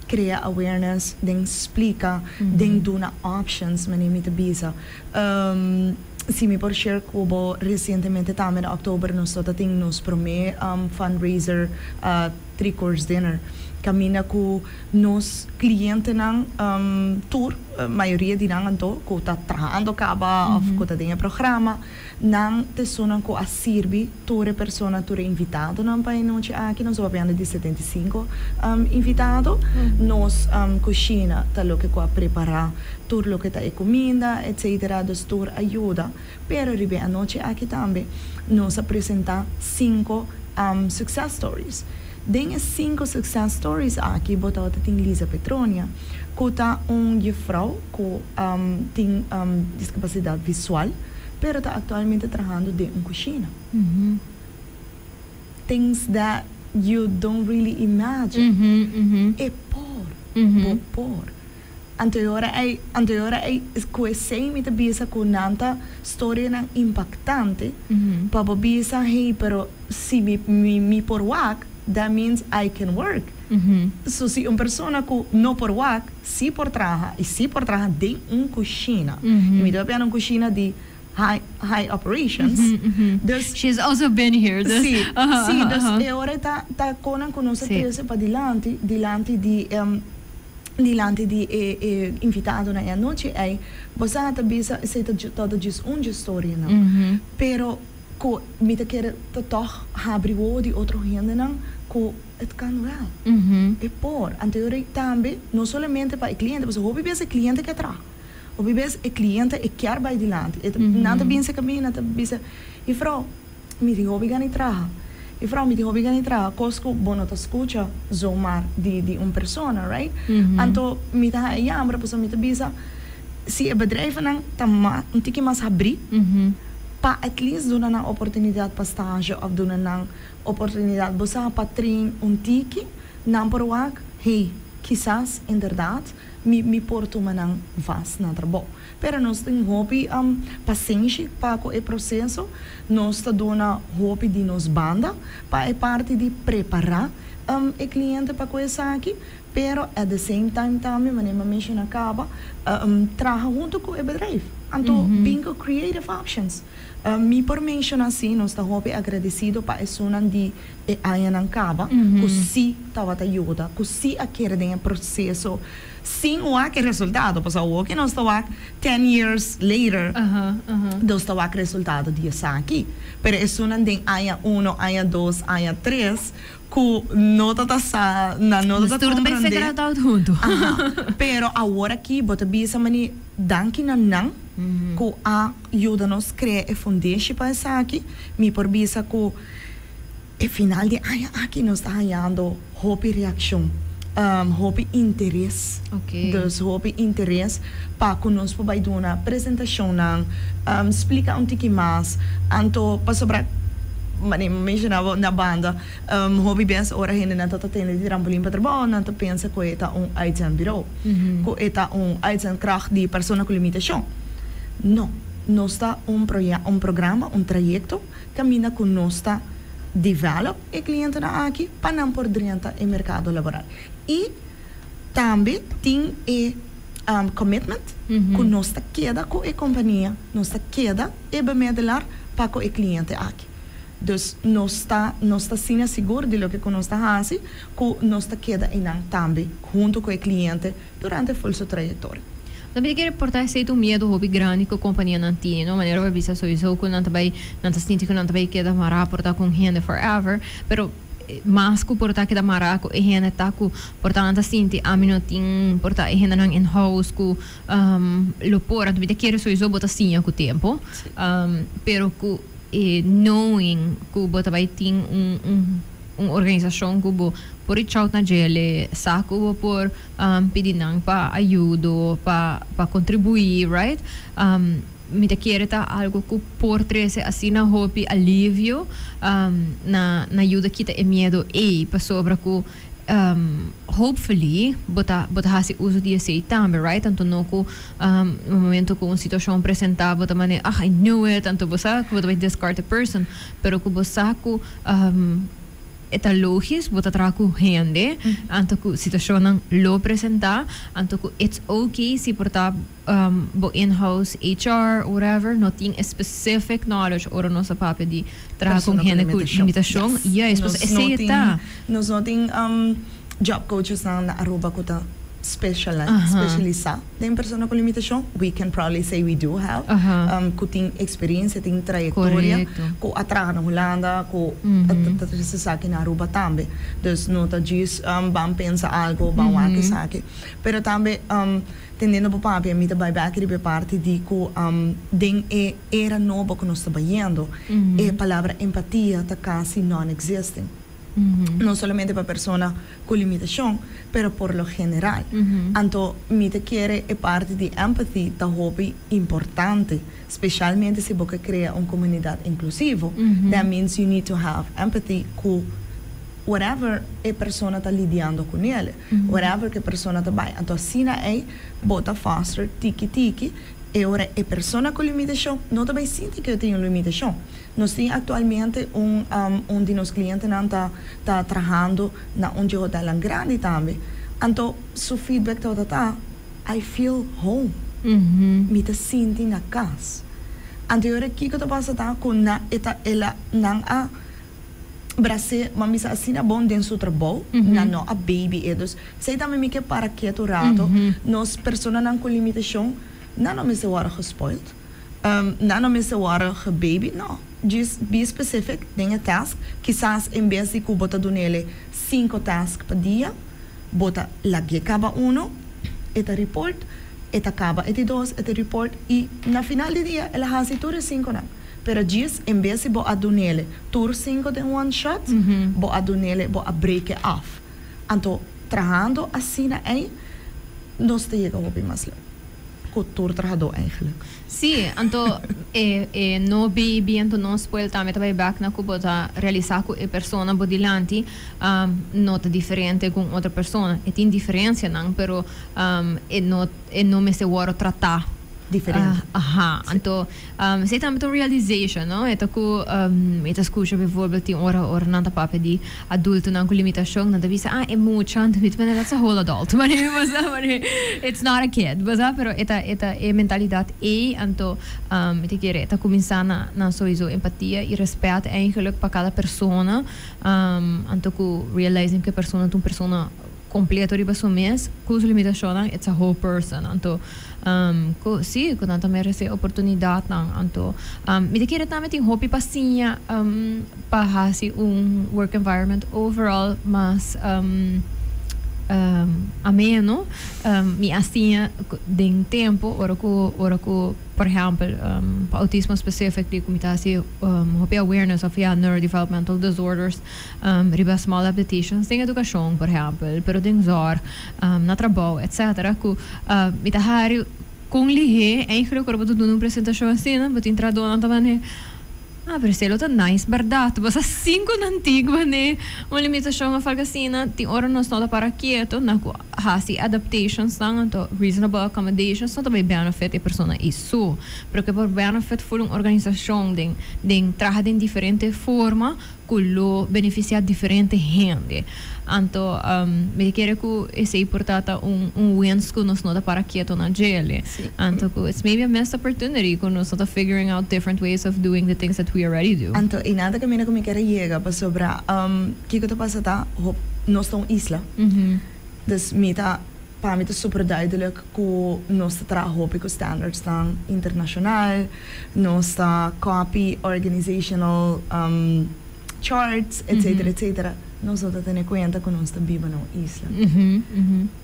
crea awareness, den splica, den duna options, mani mi ta bisa. Si mi por share cu bo, recientemente tambe na october nos ta tin nos prome fundraiser three course dinner. Caminda cu nos clientenan tur, mayoria di nan anto, cu ta trahando caba of cu ta den e programa, nan ta esunnan cu a sirbi tur e persona, tur e invitadonan pa e nochi aki. Nos ta papiando di 75 invitado. Nos cushina ta loke cu a prepara tur loke ta e cuminda, etc. Dus tur a yuda. Pero riba e anochi aki tambe nos a presenta cinco success stories. Den e cinco success stories aki bo ta tin Lisa Petronia, cu ta un juffrouw cu tin discapacidad visual, pero ta actualmente trahando den un cushina. Things that you don't really imagine. E por, bo por. Anterior ay, cu esey mi ta bisa cu nan ta storianan impactante, pa bo bisa, "Hey, pero si mi por wak, that means I can work." So si un persona cu no por wak, si por traha, y si por traha den un cushina. Y mi ta papia un cushina di high operations. Dus She's also been here. Dus, Si, si, dus e ora ta con cu nos trece pa dilanti di e invitadonan e anochi ey, bo ta bisa esey ta ta just un storia no. Pero cu mi ta kere ta toch habri wowo di otro hendenan cu het kan wel. E por. Anto tambe no solamente pa e cliente, pasobra hopi bes e cliente kier traha. Hopi bes e cliente e kier bay dilanti. E nan ta bin serca mi, nan ta bisa, "Juffrouw, mi tin hopi gana di traha." Juffrouw, mi tin hopi gana di traha, cos cu bo no ta scucha zomaar di un persona, right? Anto mi ta haña jammer pasobra mi ta bisa si e bedrijvennan ta un tiki mas habri pa at least duna nan oportunidad pa stage of duna nan oportunidad bo sa pa train un tiki, nan por wak, hey, kisas inderdaad mi por tuma nan vast na trabou. Pero nos tin hopi pasenshi pa ku e proseso. Nos ta duna hopi di nos banda pa e parti di prepará e kliente pa ku esaki. Pero at the same time tambe, manera mi a menshoná kaba, traha huntu ku e bedrijf. Anto bin ku creative options. Mi por menshoná si nos ta hopi agradesido pa esunnan di e añanan kaba ku sí tabata yuda, ku sí a kere den e proseso sin wak e resultado, pasobra awor ke nos ta wak 10 years later, nos ta wak resultado di esaki. Pero esunnan den aña 1, aña 2, aña 3, ku no ta sa, nan no ta Tur ta komprondé. figure it out hunto. Aha. Pero awor aki bo ta bisa mani danki na nan ku a yuda nos krea e foundation pa esaki. Mi por bisa ku e final di aña aki nos ta hañando hopi reakshon, hopi interes. Dus hopi interes pa ku nos por bai duna presentashonnan, splika un tiki mas. Anto pasobra manera mi menshoná na banda, hopi bes ora hendenan ta tende di Trampolin pa Trabou, nan ta pensa ku e ta un uitzendbureau, ku e ta un uitzendkracht di persona ku limitashon. No, nos ta un un programa, un trayekto kaminda ku nos ta develop e klientenan aki pa nan por drenta e merkado laboral. I tambe tin e commitment ku nos ta keda ku e kompania, nos ta keda e bemiddelaar pa ku e kliente aki. Dus nos ta asina sigur di loke ku nos ta hasi ku nos ta keda einan tambe huntu ku e kliente durante full su trayektoria. Tambe kere por ta esei un miedo hopi grandi ku kompanianan tin, no? Manera bo bisa sowieso ku nan ta bai, nan ta sinti ku nan ta bai keda mará por ta ku un hende forever, pero mas ku por ta keda mará ku e hende ta ku por ta nan ta sinti ami no tin por ta e hendenan in house ku lo por. Anto mi ta kere sowieso bo ta siña ku tempo, pero ku e knowing ku bo ta bai tin un organisashon ku bo por reach out na djele, sa ku bo por pidi nan pa ayudo, pa kontribuí, right? Mi ta kere ta algo ku por trese asina hopi alivio na yuda kita e miedo ei, pasobra ku hopefully bo ta hasi uso di esei tambe, right? Anto no ku no momento ku un situashon presentá bo ta manera, "Ah, I knew it," anto bo sa ku bo ta bai discard the person, pero ku bo sa ku e ta logisch, bo ta traha ku hende, anto ku situashonnan lo presentá, anto ku it's okay si por ta bo in-house HR or whatever no tin e specific knowledge ora nos a papia di traha ku Persona ku hende ku limitashon. Limitashon. Yes. Juist, Nos esei no tin ta. Nos no tin job coaches na Aruba ku ta specialisá den persona ku limitashon. We can probably say we do have ku tin eksperensia, tin trayektoria, ku a traha na Hulanda, ku ta trese esaki na Aruba tambe. Dus no ta djis ban pensa algo, ban wak esaki. Pero tambe tendendo bo papia, mi ta bai bek riba e parti di ku den e era nobo ku nos ta bayendo, e palabra empatia ta kasi non-existing. No solamente pa persona ku limitashon, pero por lo general. Anto mi ta kere e parti di empathy ta hopi importante, spesialmente si bo ke krea un komunidat inklusivo. That means you need to have empathy ku whatever e persona ta lidiando kuné, whatever ku e persona ta bai. Anto asina ei bo ta foster tiki tiki e ora e persona ku limitashon no ta bai sinti ku e tin un limitashon. Nos tin aktualmente un di nos klientenan ta trahando na un di hotelnan grandi tambe. Anto su feedback tabata ta, "I feel home." Mi ta sinti na kas. Anto e ora kiko ta pasa ta ku na e ta el a nan a bras'é, ban bisa asina bon den su trabou, nan no a baby e. Dus esei tambe mi ke para ketu rato. Nos personanan ku limitashon nan no mester wòrdu gespoild. Nan no mester wòrdu gebaby, no. Just be specific den e task. Kisas en bes di ku bo ta dun'ele cinco task pa dia, bo ta lag'é kaba uno, e ta report. E ta kaba e di dos, e ta report i na final di dia el a hasi tur e sinkonan. Pero djis en bes di bo a dunele tur sinko den one shot, bo a dunele, bo a break e af. Anto trahando asina ei nos ta yega hopi mas leu ku tur trahadó eigenlijk. Sí, anto e e no baby, anto no spoil tambe ta bai bek na ku bo ta realisá ku e persona bo dilanti no ta diferente ku un otro persona. E tin diferensianan, pero e no e no mester wòrdu tratá Diferente. Aha, anto esei tambe ta un realization, no? E ta ku mi ta skucha bijvoorbeeld tin ora ora nan ta papia di adultonan ku limitashon, nan ta bisa, ah, e mucha, anto mi ta pensa, that's a whole adult, manera bo sa, manera it's not a kid, bo sa, pero e ta e ta e mentalidat ei, anto mi ta kere e ta kuminsá na na souiso empatia i rèspèt eigenlijk pa kada persona, anto ku realizing ku e persona ta un persona completo riba su mes cu su limitacionnan, it's a whole person. Anto cu si, cu nan ta merece oportunidadnan. Anto mi ta kere tambe tin hopi pa siña pa haci un work environment overall mas ameno. Mi a siña den tempo ora cu ora cu por ehempel pa autismo specifically cu mi ta haci hopi awareness of ya neurodevelopmental disorders. Riba small adaptations den edukashon, por ehèmpel, pero den zòrg, na trabou, etcetera, ku mi ta hari kon lihé eigenlijk ora bo ta duna un presentashon asina, bo tin trahadónan ta manera, Ah, pero esei lo ta nice bèrdat. Bo sa sin ku nan tin manera un limitashon òf algu asina. Tin ora nos no ta para ketu na ku hasi adaptationsnan, anto reasonable accommodations no ta bai benefit e persona ei so, pero ke por benefit ful un organisashon den den traha den diferente forma ku lo benefisiá diferente hende. Anto mi ta kere ku esei por ta ta un un wens ku nos no ta para keto na djele. Anto ku it's maybe a missed opportunity ku nos no ta figuring out different ways of doing the things that we already do. Anto e nan ta kaminda ku mi kier a yega pasobra kiko ta pasa ta hop nos ta un isla. Dus mi ta pa mi ta super duidelijk ku nos ta traha hopi ku standardsnan internashonal, nos ta copy organizational charts, etcetera, etcetera. Nos no ta tene kuenta ku nos ta biba na un isla.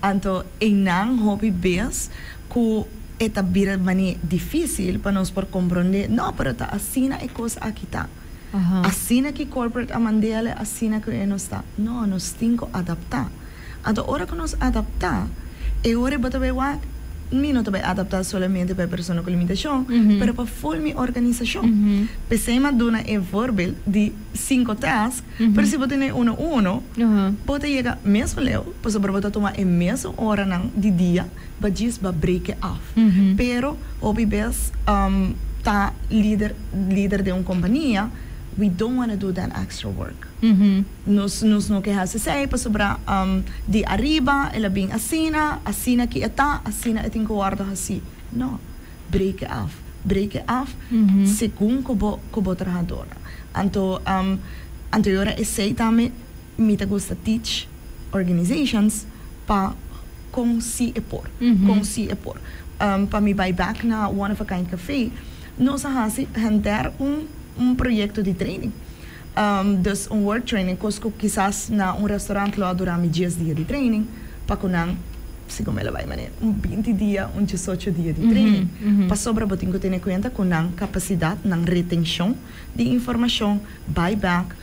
Anto einan hopi bes ku e ta bira manera difísil pa nos por komprondé, no, pero ta asina e kos aki ta. Asina ki corporate a mand'el, asina ku e nos ta. No, nos tin ku adaptá. Anto ora ku nos adaptá, e ora bo ta bai wak, mi no ta bai adaptá solamente pa e persona ku limitashon, pero pa ful mi organisashon. P'esei mi a duna e voorbeeld di sinku task, pero si bo tene uno uno, bo ta yega mesun leu, pasobra bo ta tuma e mesun oranan di dia, bo djis bo a break e af. Pero hopi bes ta lider lider den un kompania, we don't wanna do that extra work. Nos nos no ke hasi esei pasobra di ariba el a bin asina, asina ki e ta, asina e tin ku wòrdu hasí. No, break e af, break e af segun ku bo ku bo trahadornan. Anto anto e ora esei tambe mi ta gusta teach organizations pa kon si e por, kon si e por. Pa mi bai bek na One of a Kind Cafe, nos a hasi henter un un proyekto di training. Dus un work training, kos ku kisas na un restaurant lo a dura mi dies dia di training, pa ku nan, segun mi lo bai manera, un binti dia, un diesocho dia di training. Pasobra bo tin ku tene kuenta ku nan kapasidat, nan retenshon di informashon, bai bek,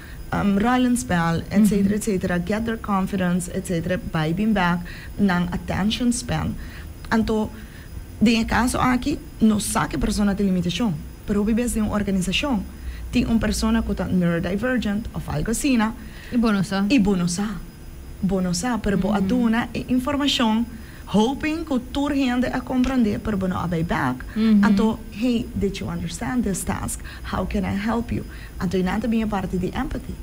ruilenspel, etcetera, etcetera, get their confidence, etcetera, bai bin bek, nan attention span. Anto, den e kaso aki, nos sa ku e persona tin limitashon, pero hopi bes den un organisashon, tin un persona ku ta neurodivergent òf algu asina. I bo no sa. I bo no sa. Bo no sa, pero bo a duna e informashon hoping ku tur hende a komprondé, pero bo no a bai bèk. Anto, hey, did you understand this task? How can I help you? Anto i nan ta bin e parti di empathy.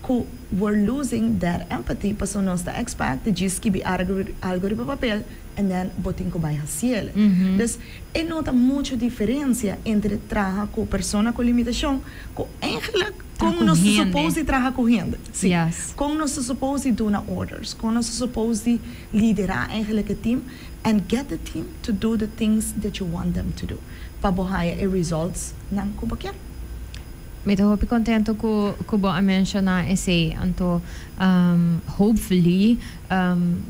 Ku we're losing that empathy pasobra nos ta expect di djis skibi algu riba papel and then bo tin ku bai hasiel. Dus E no ta mucho diferencia entre traha cu persona cu limitacion cu eigenlijk con nos ta suppose di traha cu hende. Si. Con nos ta suppose di duna orders, con nos ta suppose di lidera eigenlijk e team and get the team to do the things that you want them to do pa bo haya e results nan cu bo kier. Mi ta hopi contento cu bo a menciona esey. Anto, hopefully,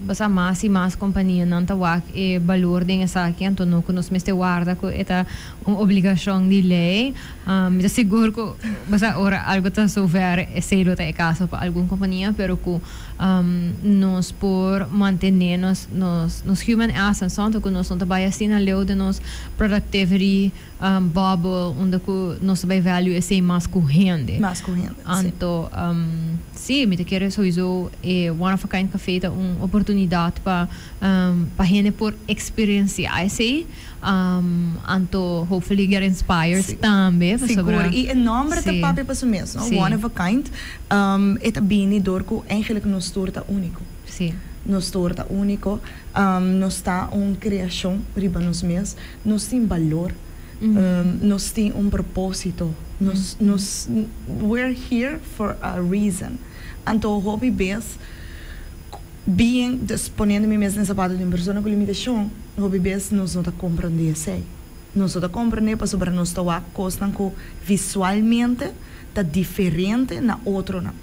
basa mas y mas companianan ta wak e balor den esaki. Anto no cu nos mester warda cu e ta un obligacion di ley. Mi ta sigur cu basa ora algo ta zover esey lo ta e caso pa algun compania, pero cu nos por mantene nos human essence, anto cu nos no ta bay asina leu den nos productivity bubble unda cu nos ta bay value esey mas cu hende. Mas cu hende, si. Anto, si, mi ta kere sowieso e One of a Kind Café ta un oportunidad pa hende por experiencia esey, anto hopefully get inspired tambe pasobra. Sigur, y e nomber ta papia pa su mes, no? One of a Kind, e ta bini door cu eigenlijk nos tur ta unico. Nos tur ta unico, nos ta un creacion riba nos mes. Nos tin balor, nos tin un propósito, nos, nos, we're here for a reason. Anto hopi bes, being, dus poniendo mi mes den zapato di un persona ku limitashon, hopi bes nos no ta komprondé esei. Nos no ta komprondé pasobra nos ta wak kosnan ku visualmente ta diferente na otronan.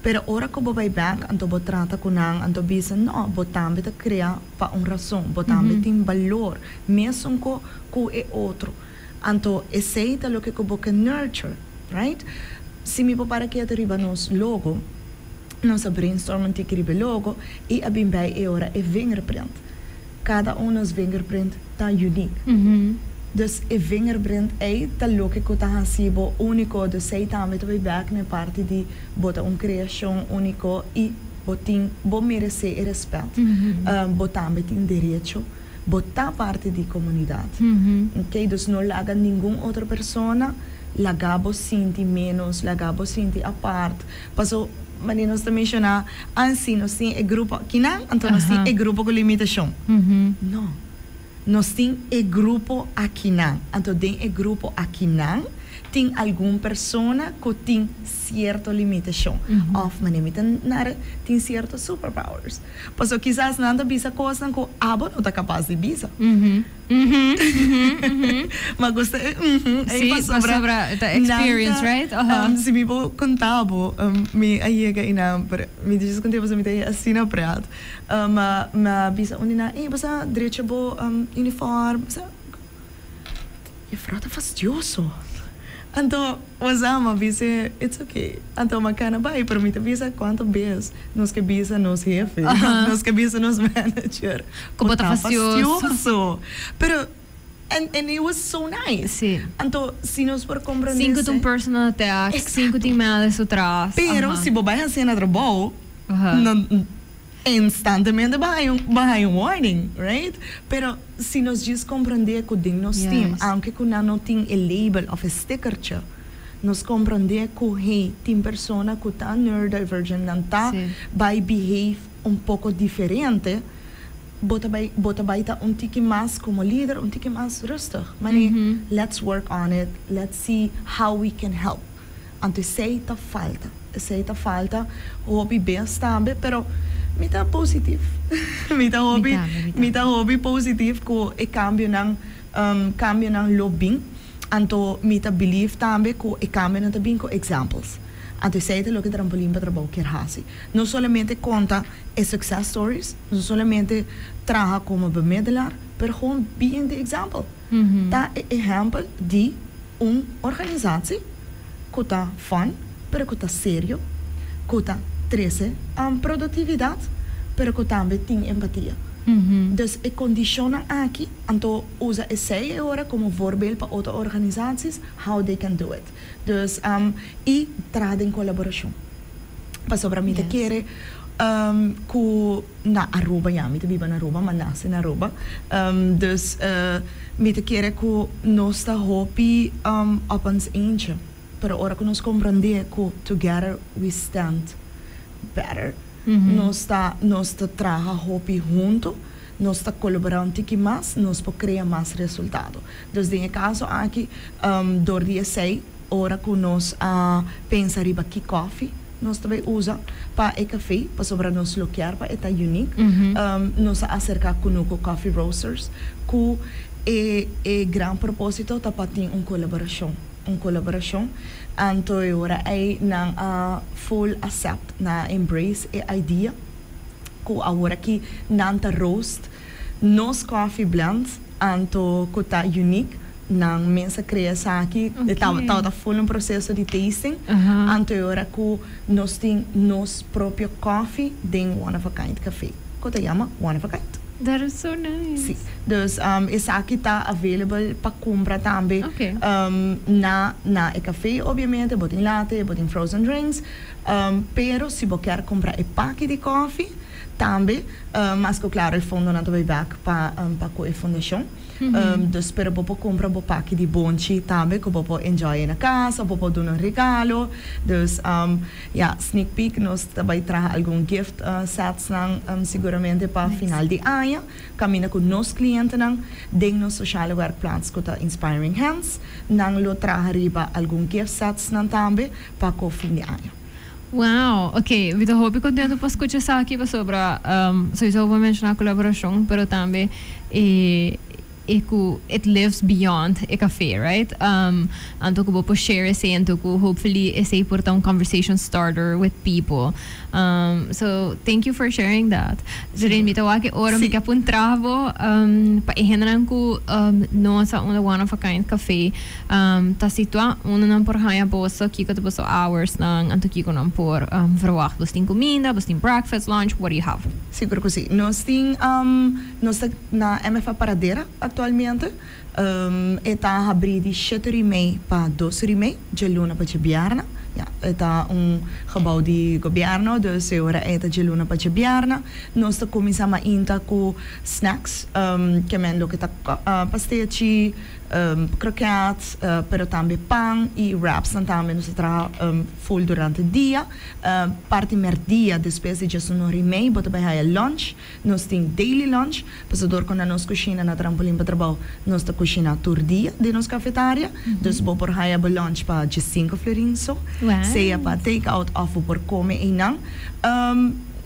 Pero ora ku bo bai bèk, anto bo trata ku nan, anto bisa, no, bo tambe ta krea pa un rason, bo tambe tin balor, mesun ku ku e otro. Anto esei ta loke ku bo ke nurture, right? Si mi por para ketu riba nos logo, nos a brainstorm un tiki riba e logo i a bin bei e ora e vingerprint. Kada un nos vingerprint ta unique. Dus e vingerprint ei ta loke ku ta hasi bo úniko. Dus ei tambe ta bai bèk na e parti di bo ta un kreashon úniko i bo tin, bo meresé e rèspèt. Bo tambe tin derecho, bo ta parti di komunidat. Oké, dus no laga ningun otro persona laga bo sinti ménos, laga bo sinti apart. Paso, manera nos ta menshoná, ansi nos tin e grupo akinan, anto nos tin e grupo ku limitashon. No. Nos tin e grupo akinan. Anto den e grupo akinan tin algun persona ku tin sierto limitashon. Òf manera mi ta nara, tin sierto superpowers. Pasobra kisas nan ta bisa kosnan ku abo no ta kapas di bisa. Ma gusta e uhmm ei pasobra nan ta, si mi por konta bo, mi a yega einan, pero mi ta djis konta pasobra mi ta asina pret. Ma mi a bisa un di nan, ey bo sa drecha bo uniform, bo sa juffrouw ta fastioso. Anto bo sa mi a bis'e it's okay. Anto mi a kana bai, pero mi ta bisa cuanto bes nos ke bisa nos hefe, nos ke bisa nos manager Cu bo ta fastioso. Pero and it was so nice. Anto si nos por comprende Sin cu ta un personal attack, sin cu tin malice atras. Pero si bo bai haci na trabou, Instantemente bo haña un bo haña un warning, right? Pero si nos djis comprende cu den nos team, aunke cu nan no tin e label of e stickertje, nos comprende cu hey, tin persona cu ta neurodivergent, nan ta bay behave un poco diferente, bo ta bay bo ta bay ta un tiki mas como lider, un tiki mas rustig. Mane, let's work on it, let's see how we can help. Anto esei ta falta. Esei ta falta hopi bes tambe, pero mi ta positif. Mi ta hopi, mi ta hopi positif ku e kambionan, kambionan lo bin. Anto mi ta believe tambe ku e kambionan ta bin ku examples. Anto esei ta loke Trampolin pa Trabou kier hasi. No solamente konta e success stories, no solamente traha komo bemiddelaar, pero gewoon being the example. Ta e ehèmpel di un organisatie ku ta fun pero ku ta serio, ku ta trese produktividat pero ku tambe tin empatia. Dus e kondishonnan aki anto usa esei e ora komo voorbeeld pa otro organisaties how they can do it. Dus i traha den kolaborashon pasobra mi ta kere ku. Na Aruba, ya, mi ta biba na Aruba, m'a nase na Aruba. Dus mi ta kere ku nos ta hopi op ons eentje. Pero ora ku nos komprendé ku together we stand better, nos ta nos ta traha hopi huntu, nos ta kolaborá un tiki mas, nos por krea mas resultado. Dus den e kaso aki, dor di esei, ora ku nos a pensa riba ki kòfi nos ta bai usa pa e kafé, pasobra nos lo kier pa e ta unique, nos a aserká Kunuku Coffee Roasters ku e e gran propósito ta pa tin un kolaborashon. Un kolaborashon. Anto e ora ei nan a full accept, nan a embrace e idea ku awor aki nan ta roast nos coffee blend anto ku ta unique. Nan mes a krea esaki. E tabata full un proseso di tasting. Anto e ora ku nos tin nos propio coffee den One of a Kind Cafe ku ta yama One of a Kind. That is so nice. Si. Dus esaki ta available pa cumpra tambe na na e cafe obviamente. Bo tin latte, bo tin frozen drinks. Pero si bo kier cumpra e paki di coffee tambe, mas cu claro e fondonan ta bay bek pa pa cu e fundacion. Dus pero bo por cumpra bo paki di bonchi tambe cu bo por enjoy na cas of bo por duna un regalo. Dus ya, sneak peek, nos ta bay traha algun gift sets nan siguramente pa final di aña caminda cu nos clientenan den nos sociale werkplaats cu ta Inspiring Hands nan lo traha riba algun gift sets nan tambe pa cu fin di aña. Wow, ok, mi ta hopi contento pa scucha esaki pasobra sowieso bo a menciona colaboracion pero tambe e e cu it lives beyond e cafe, right? Anto cu bo por share esey anto cu hopefully esey por ta un conversation starter with people. So thank you for sharing that. Jurene, mi ta wak e ora mi ke puntra bo pa e hendenan cu no sa unda One of a Kind Cafe ta situa, unda nan por haña boso, kiko ta boso hours nan, anto kiko nan por verwacht. Bos tin cuminda, bos tin breakfast, lunch, what do you have? Sigur cu si. Nos tin, nos ta na MFA Paradera actualmente. E ta habrí di shete ora i mei pa dos ora i mei, djaluna pa djabièrnè. Ya, e ta un gebou di gobièrnu, dus e ora ei ta djaluna pa djabièrnè. Nos ta kuminsá mainta ku snacks, ke men loke ta pastechi, kroket, pero tambe pan i wrapsnan tambe nos ta traha ful durante dia. Parti mèrdia despues di djasun ora i mei bo ta bai haya lunch. Nos tin daily lunch, pasobra dor ku na nos kushina na Trampolin pa Trabou nos ta kushiná tur dia den nos kafetaria. Dus bo por haya bo lunch pa diesinko florin so, sea pa take out òf bo por kome einan.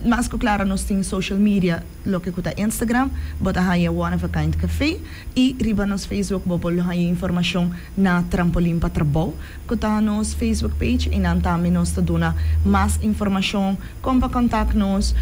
Mas ku klaro nos tin social media, loke ku ta Instagram, bo ta haya One of a Kind Cafe i riba nos Facebook bo por lo haya informashon na Trampolin pa Trabou. Ku ta nos Facebook page i nan tambe nos ta duna mas informashon kon pa kontak nos.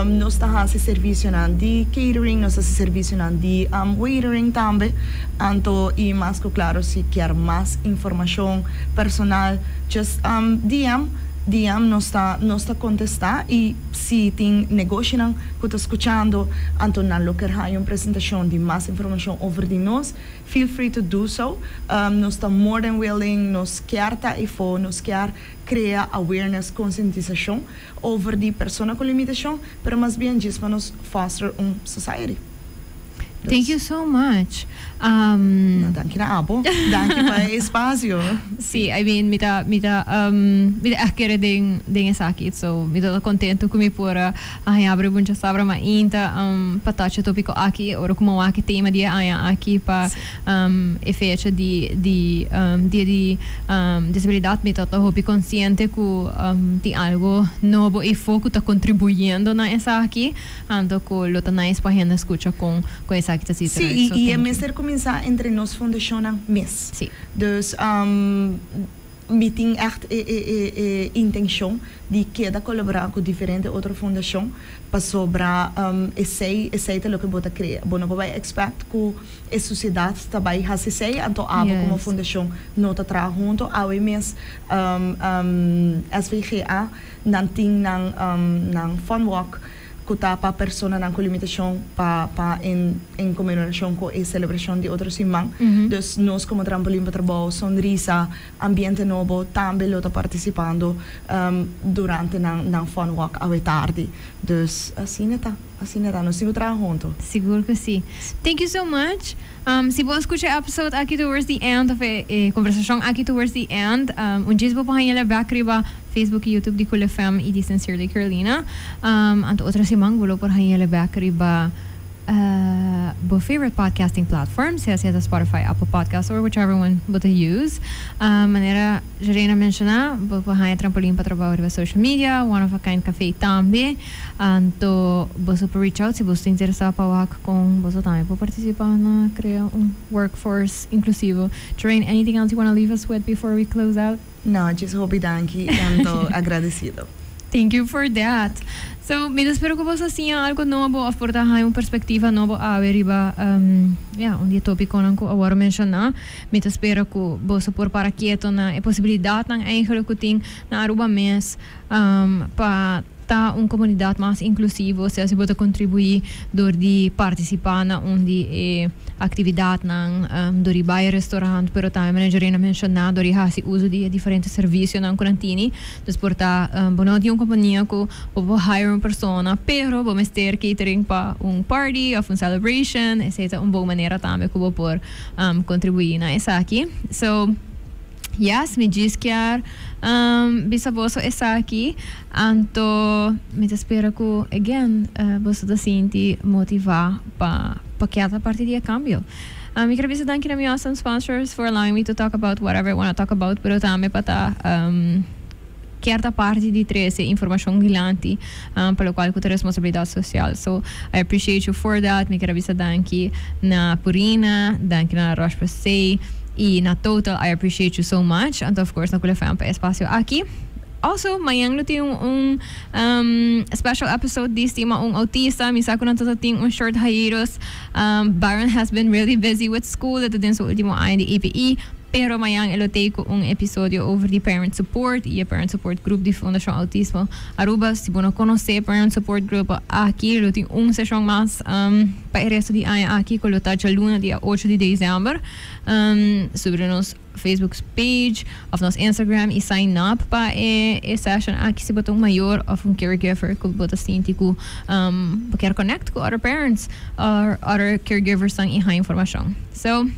Nos ta hasi servisionan di catering, nos ta hasi servisionan di waitering tambe. Anto i mas ku klaro si kier mas informashon personal just DM, DM nos ta nos ta kontestá i si tin negoshinan ku ta skuchando anto nan lo kier haña un presentashon di mas informashon over di nos. Feel free to do so. Nos ta more than willing, nos kier ta eyfo, nos kier crea awareness, concientisacion over di persona cu limitacion, pero mas bien djis pa nos foster un society. Thank you so much. No, danki na abo. Danki pa e espacio. Sí, I mean, mi ta, mi ta, mi ta echt kere den, den esaki. So, mi ta contento cu mi por a haña abri buncha sabra mainta pa touch e topico aki. Ora cu mi a wak e tema di e aña aki pa e fecha di, di Dia di Disabilidad, mi ta hopi consciente cu tin algo nobo eyfo cu ta contribuyendo na esaki. Anto cu lo ta nice pa hende scucha con con esaki ta zit Sí, y, y e mester cuminsa entre nos fundacionnan mes. Sí. Dus mi tin echt e e e e intencion di keda colabora cu diferente otro fundacion pasobra esey esey ta loke bo ta crea. Bo no por bay expect cu e sociedad ta bay haci esey anto abo como fundacion no ta traha hunto. Awe mes SVGA Nan tin nan nan fun walk ku ta pa personanan ku limitashon pa pa en en konmemorashon ku e selebrashon di otro siman. Dus nos komo Trampolin pa Trabou, Sonrisa, Ambiente Nobo tambe lo ta partisipando durante nan nan fun walk awe tardi. Dus asina ta, asina ta. Nos tin ku traha huntu. Sigur ku si. Thank you so much. Si bo a skucha e episode aki towards the end of e e konversashon aki towards the end, un djis bo por haña la bek riba Facebook y YouTube di Cool FM y di Sincerely Carolina. Anto otro siman bo lo por haña la bek riba. Bo favorite podcasting platform, sea sea ta Spotify, Apple Podcasts or whichever one bo ta use. Manera Jorena a menciona, bo por haña Trampolin pa Trabou riba social media, One of a Kind Café tambe. Anto boso por reach out si boso ta interesa pa wak con boso tambe por participa na crea un workforce inclusivo. Jorene, anything else you wanna leave us with before we close out? No, djis hopi danki y anto agradecido. Thank you for that. So, mi ta spera cu boso a siña algo nobo of por ta haña un perspectiva nobo awe riba, ya, un di e topiconan cu awor menciona. Mi ta spera cu boso por para keto na e posibilidadnan eigenlijk cu tin na Aruba mes, pa ta un comunidad mas inclusivo, sea si bo ta contribui door di participa na un di e actividadnan, door di bay e restaurant, pero tambe manera Jorena a menciona, door di haci uso di e diferente servicionan cu nan tini. Dus por ta bo no tin un compania cu bo por hire un persona, pero bo mester catering pa un party of un celebration, esey ta un bon manera tambe cu bo por contribui na esaki. So. Yes, mi djis kier bisa boso esaki, anto mi ta spera ku again boso ta sinti motivá pa pa keda parti di e kambio. Mi kier bisa danki na mi awesome sponsors for allowing me to talk about whatever I wanna talk about, pero tambe pa ta kier ta parti di trese informashon dilanti pa lokual ku ta responsabilidat sosial. So I appreciate you for that. Mi kier a bisa danki na Purina, danki na La Roche-Posay i na Total. I appreciate you so much. Anto of course na Cool FM pa e espacio aki. Also mañan lo tin un special episode di Stima un Autista. Mi sa ku nan ta tin un short hiatus. Byron has been really busy with school. E ta den su ultimo aña di APE. Pero mañan e lo tei cu un episodio over di Parent Support y e Parent Support Group di Fundacion Autismo Aruba. Si bo no conoce e Parent Support Group aki, lo tin un sesion mas pa e resto di aña aki cu lo ta djaluna dia ocho di december. Subi nos Facebook page of nos Instagram y sign up pa e session aki si bo ta un mayor of un caregiver cu bo ta sinti cu bo kier connect cu other parents or other caregiversnan y haña informacion. So.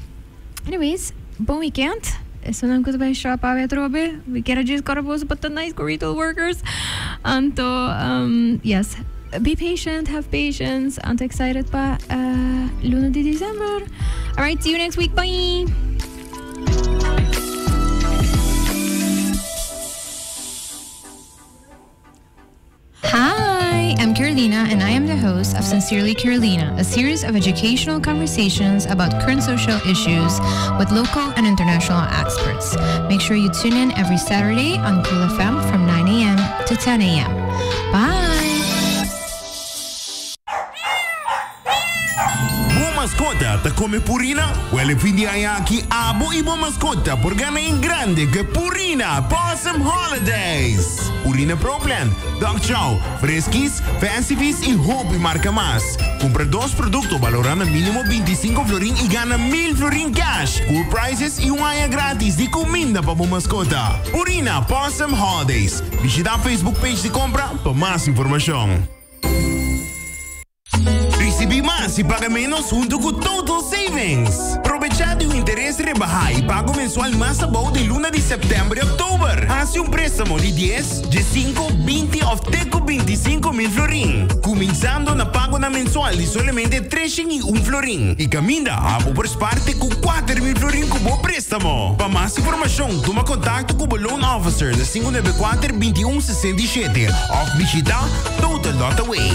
Anyways, bon weekend. Esunnan ku ta bai shop awe atrobe, mi kier a djis kòrda boso pa ta nice ku retail workers. Anto, yes, be patient, have patience. Anto excited pa luna di december. Alright, see you next week. Bye! Hi, I'm Carolina and I am the host of Sincerely Carolina, a series of educational conversations about current social issues with local and international experts. Make sure you tune in every Saturday on Cool FM from 9 a.m. to 10 a.m. Bye! Bo mascota ta come Purina? Wel e fin di aña aki abo y bo mascota por gana en grande cu e Purina Pawsome Holidays! Purina Pro Plan, Dog Chow, Friskies, Fancy Feast y hopi marca mas. Cumpra dos producto balora na minimo 25 florin y gana 1000 florin cash, cool prizes y un aña gratis di cuminda pa bo mascota. Purina Pawsome Holidays. Bishita Facebook page di compra pa mas informacion. Ricibi mas y paga menos hunto cu Total Savings. Probecha di un interes rebaha y pago mensual mas abou den luna di september y october. Haci un prestamo di dies, diesinco, binti of te cu binticinco mil florin, cuminsando na pagonan mensual di solamente treshen y un florin. Y caminda abo por spaar te cu 4000 florin cu bo prestamo. Pa mas informacion tuma contacto cu bo loan officer na 594 21 67 of bishita total dot away.